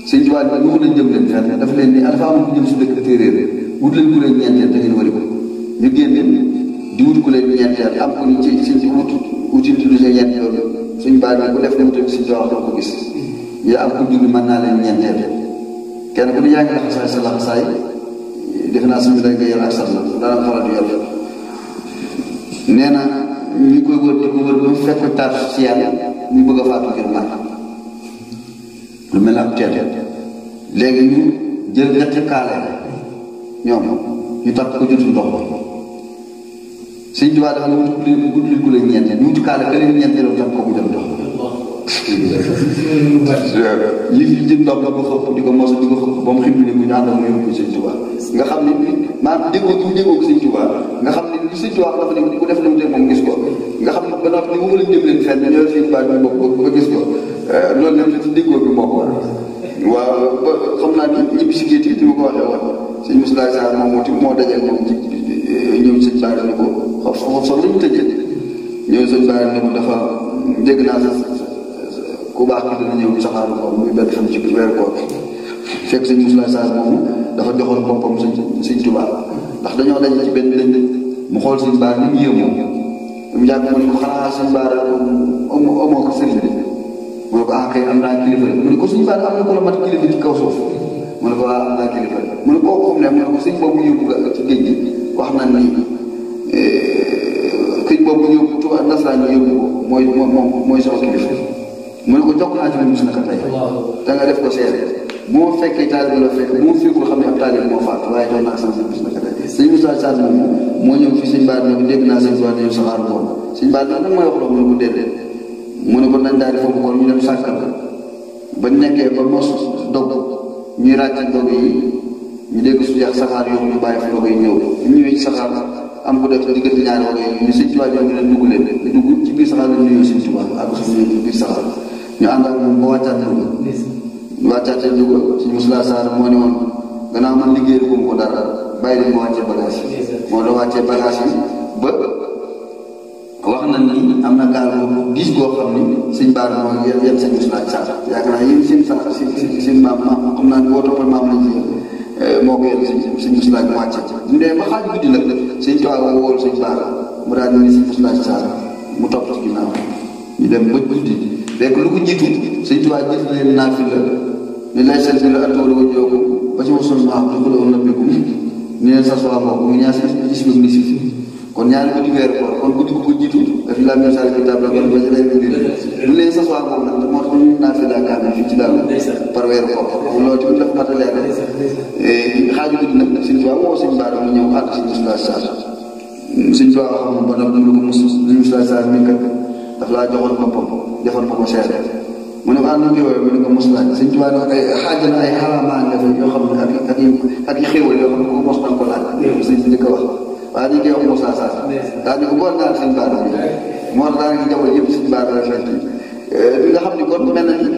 sëñ Tuubaa bi mu leen jëm leen fenn dafa leen ni dafa am ku jëm si dëkk bi te réer wut leen ku leen ñeenteel te ngeen wëri ñu génn di wut ku leen ñeenteel am ko ni ci wuti tudd sa ñeenteel loolu suñ baal bi ku def dem tamit suñ wax doo ko gis ñu am ko julli mën naa leen ñeenteel kenn ku ne yaa ngi laxasaay sa laxasaay defe naa suñu day nga yor ak sax la dana faral di yor nee na ñu koy wër di ko wër ba mu fekk tar si yàlla ñu bëgg a faatu ngir mar lu mel ne ab teel léegi ñu jël ñetti kaale ñoom ñu takk ko jotul ndox ba sëñ Tuubaa dafa ne gudd ku leen ñeenteel ñu wuti kaale ka leen ñeenteeloo takk ko mu jël ndox ñi fi jël ndox la ko xëpp di ko mos di ko xëpp ba mu xim ne mu ñu ànd ak mu yóbbu sëñ Tuubaa nga xam ne maanaam déggoo gi mu déggoo ko sëñ Tuubaa nga xam ne li sëñ Tuubaa dafa ne ku def lu mu def moom gis ko nga xam ne ba noppi ni mu mën a jëm leen fenn ñoo sëñ Tuubaa bi bopp ba gis ko loolu lépp ci déggoo bi moo ko war waaw ba xam naa ni ñibbi si géej gi ni ma ko waxee woon sëñ Moussa Sarr moom moo dajal moom ci ñëw sëñ Bara ne ko xof lañu tëjee ñëw sëñ Bara ne ko dafa dégg naa ku baax ki dina ñëw saxaaru ko muy benn fan ci weer koor fekk sëñ Moussa Sarr moomu dafa joxoon boppam sëñ Tuubaa ndax dañoo daje ci benn lënd mu xool sëñ Bara ni mu yéemoo mu yàgg mu ne ko xanaa sëñ Bara amoo ko sëriñ bi mu ne ko kay am naa kilifa mu ne ko sëñ Bara am na ko la mat kilifa ci kaw suuf mu ne ko am naa kilifa mu ne kooku xam ne mu ne ko sëñ boobu yóbbu ci géej gi wax na ni këñ boobu yóbbu tubaab nasaraan yi yóbbu ko mooy sama kilifa mu ne ko jokk naa ci moom gis na ko tey da nga def ko seere bu ma fekkee taalibe la fekk bu ma fekkul xam ne ab taalibe moo faatu waaye doon naa sama gis na ko tey sëñ Moussa Sarr moom moo ñëw fi sëñ Bara ne ko dégg naa sëñ Tuubaa dañu saxaar boon sëñ Bara nag mooy wax loolu mu ne ko déedéet mu ne ko nañ daal di foofu kon ñu dem sàkkal ba nekkee ba mos dog ñuy ràcc dog yi ñu dégg su jeex saxaar yow ñu bàyyi fa dog yi ñëw ñu ñëwee ci saxaar am ko def diggante ñaari dog yi ñu sëñ Tuubaa ñoo ngi leen dugg leen dugg ci biir saxaar lañ nuyoo sëñ Tuubaa ak suñu ci biir saxaar ñu ànd ak moom ba wàccaatee dugg suñu Moussa Sarr moo ne woon gannaaw man liggéeyal ko dara bàyyi leen ma wàccee bagage yi moo doon wàccee bagage yi ba wax na ni am na gaal boobu diis goo xam ni sëñ Bara moo yem sëñ Moussa Sarr yaakaar naa yéen seen sax seen maam xam naa boo toppal maam lañ ci moo ko yem sëñ Moussa mu wàcce ñu dee ba xaaj guddi nag sëñ Tuubaa wool sëñ Bara mu daal ni sëñ Moussa Sarr mu topp ci ginnaaw ñu dem ba guddi fekk lu ko jiitu sëñ Tuubaa jëf leen naafila ni lay seen bi la attoolu wa joogu ba ci wasoon maax du ko doon nabbikum ni leen sas waa mbokk mu ñaar gis bi ni si kon ñaari guddi weer koor kon guddi ko jiitu daf la même sal kitab la kon ba ci lay bind du leen sas waa mbokk nag moo tax ñu naafila kaamil fii ci daal par weer koor loolu tamit dafa mat a leer xaaju guddi nag sëñ Tuubaa moo sëñ Bara mu ñëw ànd sëñ Moussa Sarr sëñ Tuubaa wax moom ba nag lu ko Moussa Sarr mi kat daf laa joxoon boppam defoon ko seere mu ne ko ànd na mu ne ko mos laaj sëñ Tuubaa ne ko ay xaaj na ay xaraamaan def yoo xam ne ak i xéewal yoo xam ne ko mos nañ ko laaj sëñ si njëkk a wax waaye ñu koy wax Moussa Sarr daal di ko bool naa sëñ Bara bi moo tax daanaka jamono yëpp sëñ Bara la fekk nga xam ne kon mel na ni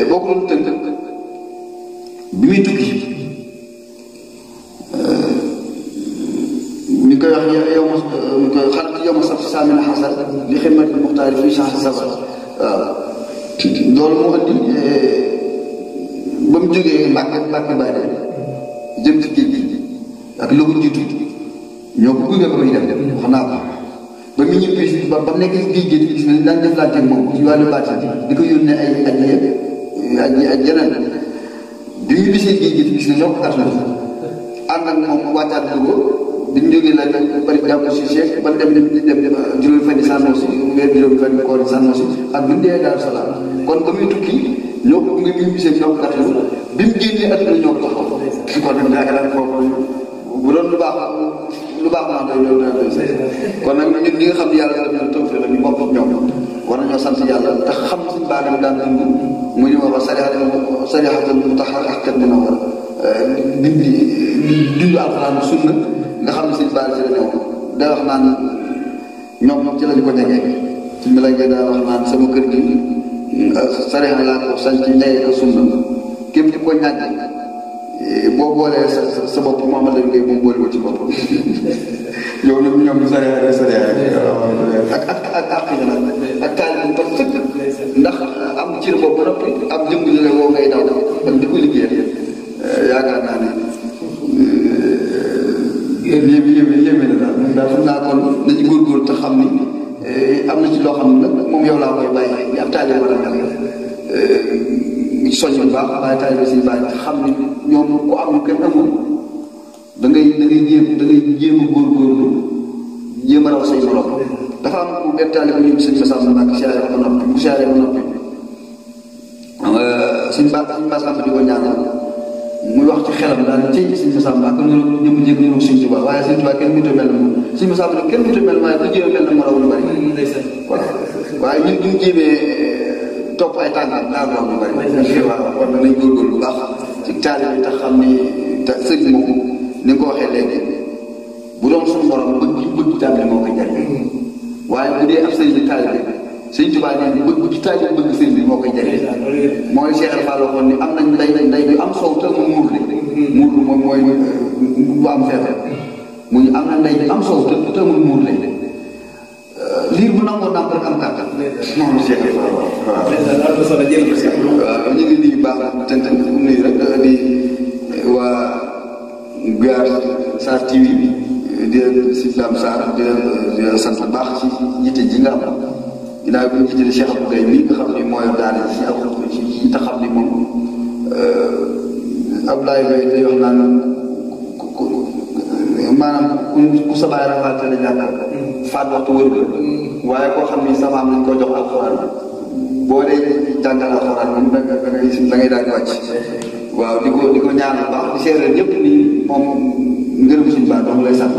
boo ko doon tënk bi muy tukki ñu koy wax yow ma xarit yow ma sax si saa mi na xasar li ximmat muxtaari fii sax sabar waaw loolu moo andi ba mu jógee Mbàkke Baari jëm ci géej gi ak lu ko jiitu ñoo ko gunge ba muy dem wax naa ko ba mu ñibbi ba mu nekk géej gi gis nga daan deflante ak moom ci wàllu baatin di ko yónnee ay jeneen bi ñu bisee géej gi gis nga ñoo ko gàttal ànd ak moom wàccaat ko bi ñu jógee la bari jàpp si Cheikh ba dem juróomi fan yi sànnoo si weer juróomi fan yi koor yi sànnoo si ak bu ñu dee Daaru Salaam kon ba muy tukki ñoo ko nga bi mu gisee ñoo ko gàttal bi mu génnee àdduna ñoo ko taxaw kon nag yaakaar naa foofu bu doon lu baax maa doy kon nag ñun ñi nga xam ne yàlla def na tawfeex la ñu bokk ñoom war nañoo sant yàlla te xam suñu baadam daan dund mu ñu wax sariyatul mutahharakat dina war dund alxuraan sunna nga xam ne suñu baadam ci la ñëw day wax naan ñoom ci lañu ko jegee ci mi lañ daa wax naan sama kër gi sariya laa ko sañ ci njëy ak sunna képp ku ko ñàkk boo boolee sa bopp moom la liggéey moom boole ko ci bopp yow ñoom sariya ak taal bi ba fëkk ndax am cër boobu ba noppi am jëm la woo ngay daw ak di ko liggéeyal yaakaar naa ne yéeme na daal xam naa kon nañu góorgóorlu te xam ni am na ci loo xam ne nag moom yow laa koy bàyyi ni ab taalibe war a mel soññ bu baax waaye taalibe si bàyyi te xam ni ñoom ku am lu kenn amul da ngay jéem a góorgóorlu jéem a raw say morom dafa am benn taalibe bu ñu sëñ Massamba Mbacke siyaare ba noppi bu siyaare ba noppi suñ Massamba di ko ñaanal muy wax ci xelam daal ci sëñ Massamba ak ñu jëm jég ñu sëñ Tuubaa waaye sëñ Tuubaa kenn mënut a mel na moom sëñ Massamba nag kenn mënut a mel waaye ku jéem a mel na mu raw lu bari voilà waaye ñun duñ jéemee topp ay tàngaam daal raw lu bari waaw war na nañ góorgóorlu bu baax ci taalibe tax xam ni te sëñ moom ni nga ko waxee léegi bu doon suñu borom bëgg taalibe moo koy jariñ waaye bu dee ab sëriñ bi taalibe sëñ Tuubaa nee na bëgg taalibe bëgg sëriñ bi moo koy jariñ mooy Cheikh Fall waxoon ni am nañ nday bi am soow te mu muur muur moom mooy bu am feebar mu ñu am na nday bi am soow te mu muur liir bu nangoo nàmp rek am kàttan moom Cheikh Fall waaw ñu ngi nuyu baax tënt nuyu rek di waa Guyaar Sarr TV bi di si Dame Sarr di sant bu baax ci yitte ji nga am ginnaaw bi ñu jiite Cheikh Abdou Gueye mii nga xam ni mooy daane ci ak ci te xam ni moom Abdoulaye Gueye day wax naan maanaam ku sa baay rafaate la ñàkkal faat waxtu wër waaye koo xam ni sa maam lañ ko jox alxuraan boo dee jàngal alxuraan moom da ngay daal di wàcc waaw di ko ñaanal baax di seeral ñëpp ni moom ngërëm suñu baax donc lay sax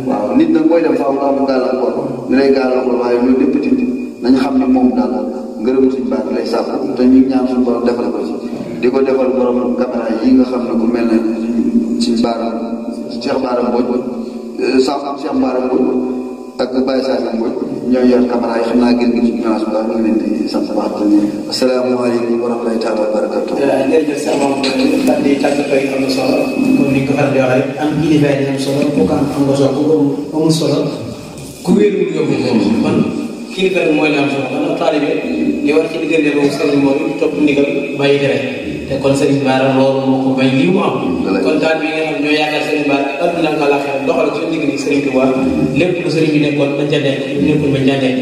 waaw nit nag mooy dem faaw nga am gàllankoor ñu lay gàllankoor waaye loolu lépp tit nañ xam ne moom daal ngërëm suñu baax lay sax te ñu ñaan suñu borom defal ko ci di ko defal borom caméra yi nga xam ne ku mel ne suñu baaram Cheikh Bara Mbodj Cheikh Bara Mbodj ak Baye Sall Mbodj ñooy yor caméra yi xam naa gën gi suñu finance bu baax ñu ngi leen di sant baax te ni asalaamaaleykum wa rahmatulahi taala wa barakatu jërëjëf sa moom daal di tàggatoo yi am na solo comme ni nga ko faral di wax rek am kilifa yi am solo ku ko am nga solo ku ko amul solo ku wéeru yóbbu ko kon kilifa rek mooy la am solo kon taalibe li war ci diggante boobu sëriñ moom topp ndigal bàyyi tere te kon sëriñ Bara loolu moo ko may lii mu am kon taal bi nga xam ñoo yaakaar sëriñ Bara adduna ak àllaaxira doxal ko digg ni sëriñ Tuubaa lépp lu sëriñ bi nekkoon bañ ca nekk nekkul bañ ca nekk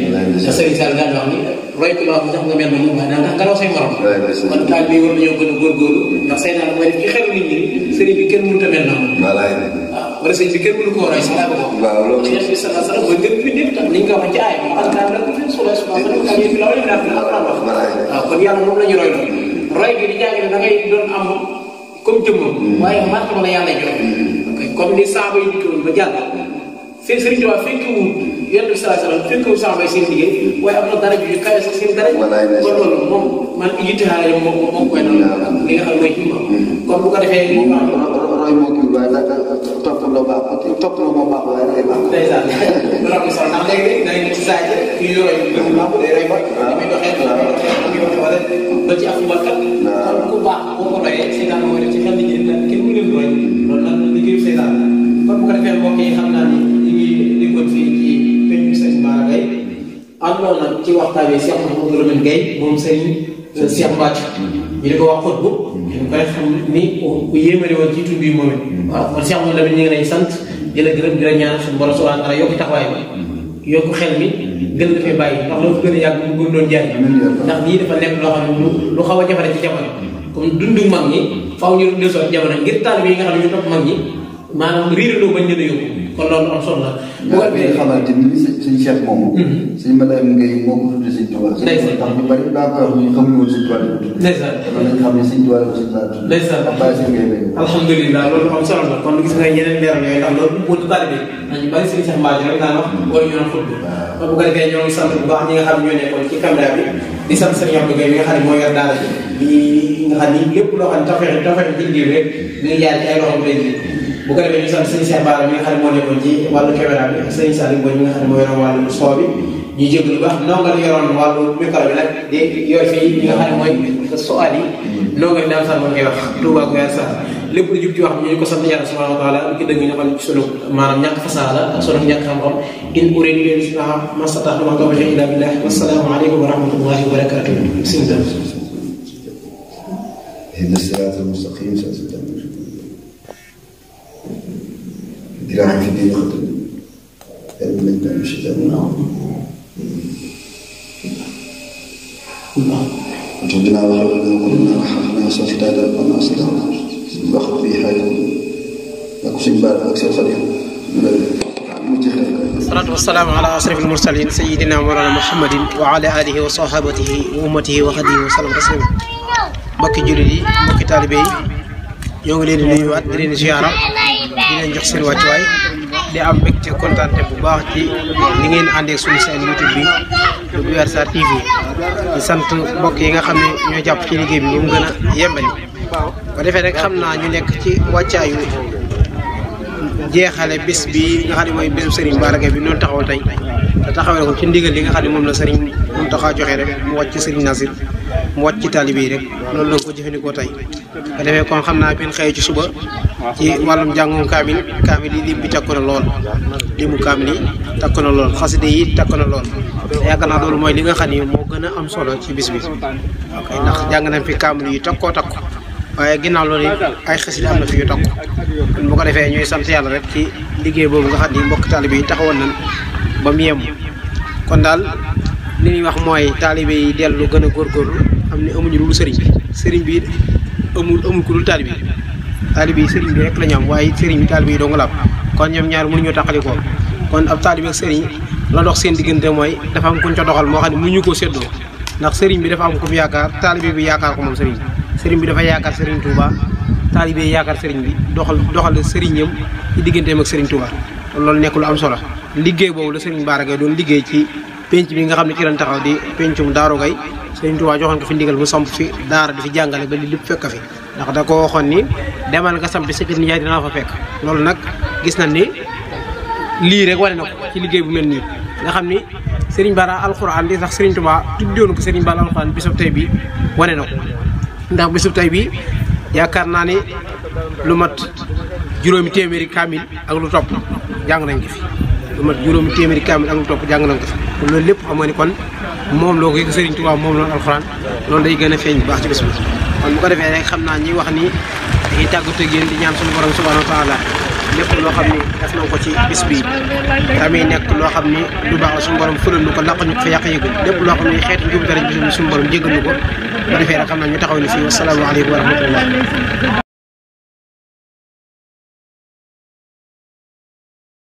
te sëriñ Sall daan wax ni roy ku baax sax nga mel na moom waaye daal ndax nga raw say morom kon taal bi war nañoo gën a góorgóorlu ndax say naan mooy def ci xelu nit ñi sëriñ bi kenn mënut a mel na moom waaw wala sëriñ bi kenn mënu koo roy si laa ko wax Cheikh bi sala sala mooy gën fi ñëpp tam ni nga ko wax ci aay ma alkaan rek fi sula sula xam yi fi la wala daal na alkaan wax waaw kon yàlla moom la ñu roy roy gi di jàng da ngay doon am comme jëmmam waaye martaba la yàlla jox comme ni saaba yi dikkoon ba jàll fekk Sëriñ Tuubaa fekkiwul Yonent bi sallallahu alayhi wasallam fekkiwul saaba yi seen liggéey waaye am na dara ju kawe sax seen dara kon loolu moom man ijtihaad moom koy noonu li nga xam mooy jumma kon bu ko defee roy moo kii waaye nag topp loo moo baax waaye day baax ndeysaan loolu sax ndax léegi da ngay ci saaj kii roy baax day roy ba damay doxee wala ba ci ak bakkat ku baax boo ko doyee seytaan mooy def ci xel nit ñi kenn mu leen roy loolu nag liggéeyu seytaan kon bu ko defee mbokk yi xam naa ni ñu ngi déggoon fii ci peñu Sëriñ Bara Gaye àndoon nag ci waxtaan bi Cheikh Mouhamadou Lamine Gaye moom Sëriñ Cheikh Mbacke ñu di ko wax xutbu ñu koy xam ni ku yéemali woon ci tur bi moom it waaw kon Cheikh Mouhamadou Lamine ñu ngi lay sant di la gërëm di la ñaan suñu borom subhanahu wa taala yokk taxawaay bi yokk xel mi gën la fee bàyyi ndax loolu gën a yàgg mu gën doon jaay ndax lii dafa nekk loo xam ne lu xaw a jafare ci jamono comme dundu mag ñi faaw ñu dellusiwaat jamono ngir taalibe yi nga xam ne ñu topp mag ñi maanaam riirandoo bañ leen a yóbbu kon loolu am solo la. bu ko defee xamante ni sëñ Cheikh moom. sëñ Madame Gueye moo ko tuddee sëñ Tuubaa. ndeysaan tax ñu bari daa koy wax ñu xamuñu woon sëñ Tuubaa. ndeysaan loolu lañ xam ne sëñ Tuubaa la ko sëñ Tuubaa. ndeysaan alhamdulilah loolu am solo la kon gis nga yeneen leeral yooyu ndax loolu bu ñu bari bi ñu bari sëñ Cheikh Mbacke rek daan wax wala ñu doon xutb kon bu ko defee ñoo ngi sant bu baax ñi nga xam ne ñoo nekkoon ci caméra bi di sant sëñ Abdou Gueye bi nga xam ne moo yor daara bi nga xam ni lépp loo xam ne tafeex ci biir rek mi ngi jaar ci ay loxo lay bu ko defee ñu sant sëñ Cheikh Bara mi nga xam ne moo nekkoon ci wàllu caméra bi ak sëñ Salim Boy mi nga xam ne moo yoroon wàllu soo bi ñuy jégalu baax ndongo li yoroon wàllu micro bi nag di yor fii ñi nga xam ne mooy soal yi ndongo li daal sax moom ngay wax Touba Gueye sax lépp lu jub ci wax ñu ko sant yàlla subhanahu wa taala lu ci dëgg ñu defal ci sunu maanaam ñàkk fasaala ak sunu ñàkk xam-xam in uridu illa al-islaha ma stata'tu wa ma tawfiqi illa billah wasalaamu aleykum wa rahmatullahi wa barakatuh bismillah اهدنا الصراط المستقيم صراط الذين دراعي في الدين خطر من بين الشيطان وجدنا وحولنا وقلنا وحفظنا وصفدادا ربنا أصلنا وأخذ به حاجة أقسم بعد أكثر خليل الصلاة والسلام على أشرف المرسلين سيدنا مولانا محمد وعلى آله وصحابته وأمته وخدمه وسلم تسليما mbokki jullit yi mbokki taalibe yi ñoo ngi leen di nuyuwaat di leen ziyaara di leen jox seen wàccuwaay di am mbégte kontaante bu baax ci ni ngeen àndee suñu seen YouTube bi du Guyaar Sarr TV di sant mbokk yi nga xam ne ñoo jàpp ci liggéey bi ba mu gën a yembali ba defee rek xam naa ñu nekk ci wàccaayu jeexale bés bi nga xam ne mooy bésu Serigne Bara Gaye bi noonu taxawal tey te taxawal ko ci ndigal li nga xam ne moom la Serigne moom taxaa joxe rek mu wàcc ci Serigne Nasir mu wàcc ci taalibe yi rek loolu la ko jëfandikoo tey ba defee kon xam naa bi ñu xëyee ci suba ci wàllum njàngum kaamil yi lim bi takku na lool limu kaamil yi takku na lool xaside yi takku na lool te yaakaar naa loolu mooy li nga xam ne moo gën a am solo ci bis bi ok ndax jàng nañ fi kaamil yi takkoo takku waaye ginnaaw loolu ay xaside am na fi yu takku kon bu ko defee ñuy sant yàlla rek ci liggéey boobu nga xam ni mbokk taalibe yi taxawoon nañ ba mu yem kon daal li ñuy wax mooy taalibe yi dellu gën a góorgóorlu xam ne amuñu lu sëriñ bi amul ku dul taalibe yi sëriñ bi rek la ñu am waaye sëriñ bi taalibe yi doo nga la am kon ñoom ñaar mënuñoo tàqalikoo kon ab taalibe ak sëriñ la dox seen diggante mooy dafa am kuñ ca doxal moo xam ne mënuñu koo séddoo ndax sëriñ bi dafa am ku fi yaakaar taalibe bi yaakaar ko moom sëriñ bi dafa yaakaar sëriñ Touba taalibe yi yaakaar sëriñ bi doxal sëriñam ci digganteem ak sëriñ Touba loolu nekk lu am solo liggéey boobu la sëriñ Bara Gaye doon liggéey ci penc bi nga xam ne ci lañ taxaw di pencum Daaru Gaye sëriñ Touba joxoon ko fi ndigal mu samp fi daara di fi jàngale ba li lépp fekk fi ndax da ko waxoon ni demal nga samp sa kër nijaay dinaa fa fekk loolu nag gis nañ ni lii rek wane na ko ci liggéey bu mel nii nga xam ni sëriñ Bara alxuraan di sax sëriñ Touba tuddoon ko sëriñ Bara alxuraan bisub tey bi wane na ko ndax bisub tey bi yaakaar naa ni lu mat juróomi téeméeri kaamil ak lu topp jàng nañ ko fi lu mat juróomi téeméeri kaamil ak lu topp jàng nañ ko fi loolu lépp xam nga ni kon moom loo ko Serigne Touba moom loolu alxuraan loolu day gën a feeñ bu baax ci bés bi kon bu ko defee rek xam naa ñi wax ni dañuy tàggatoo ak yéen di ñaan suñu borom subhanahu wa taala lépp loo xam ni def nañ ko ci bis bi tamit nekk loo xam ni lu baax la suñu borom fëlal ñu ko laq ñu ko fa yàq yëgul lépp loo xam ni xeetu njubute rek bis bi suñu borom jéggal ñu ko bu ko defee rek xam naa ñu taxaw ni fii wasalaamaaleykum wa rahmatullah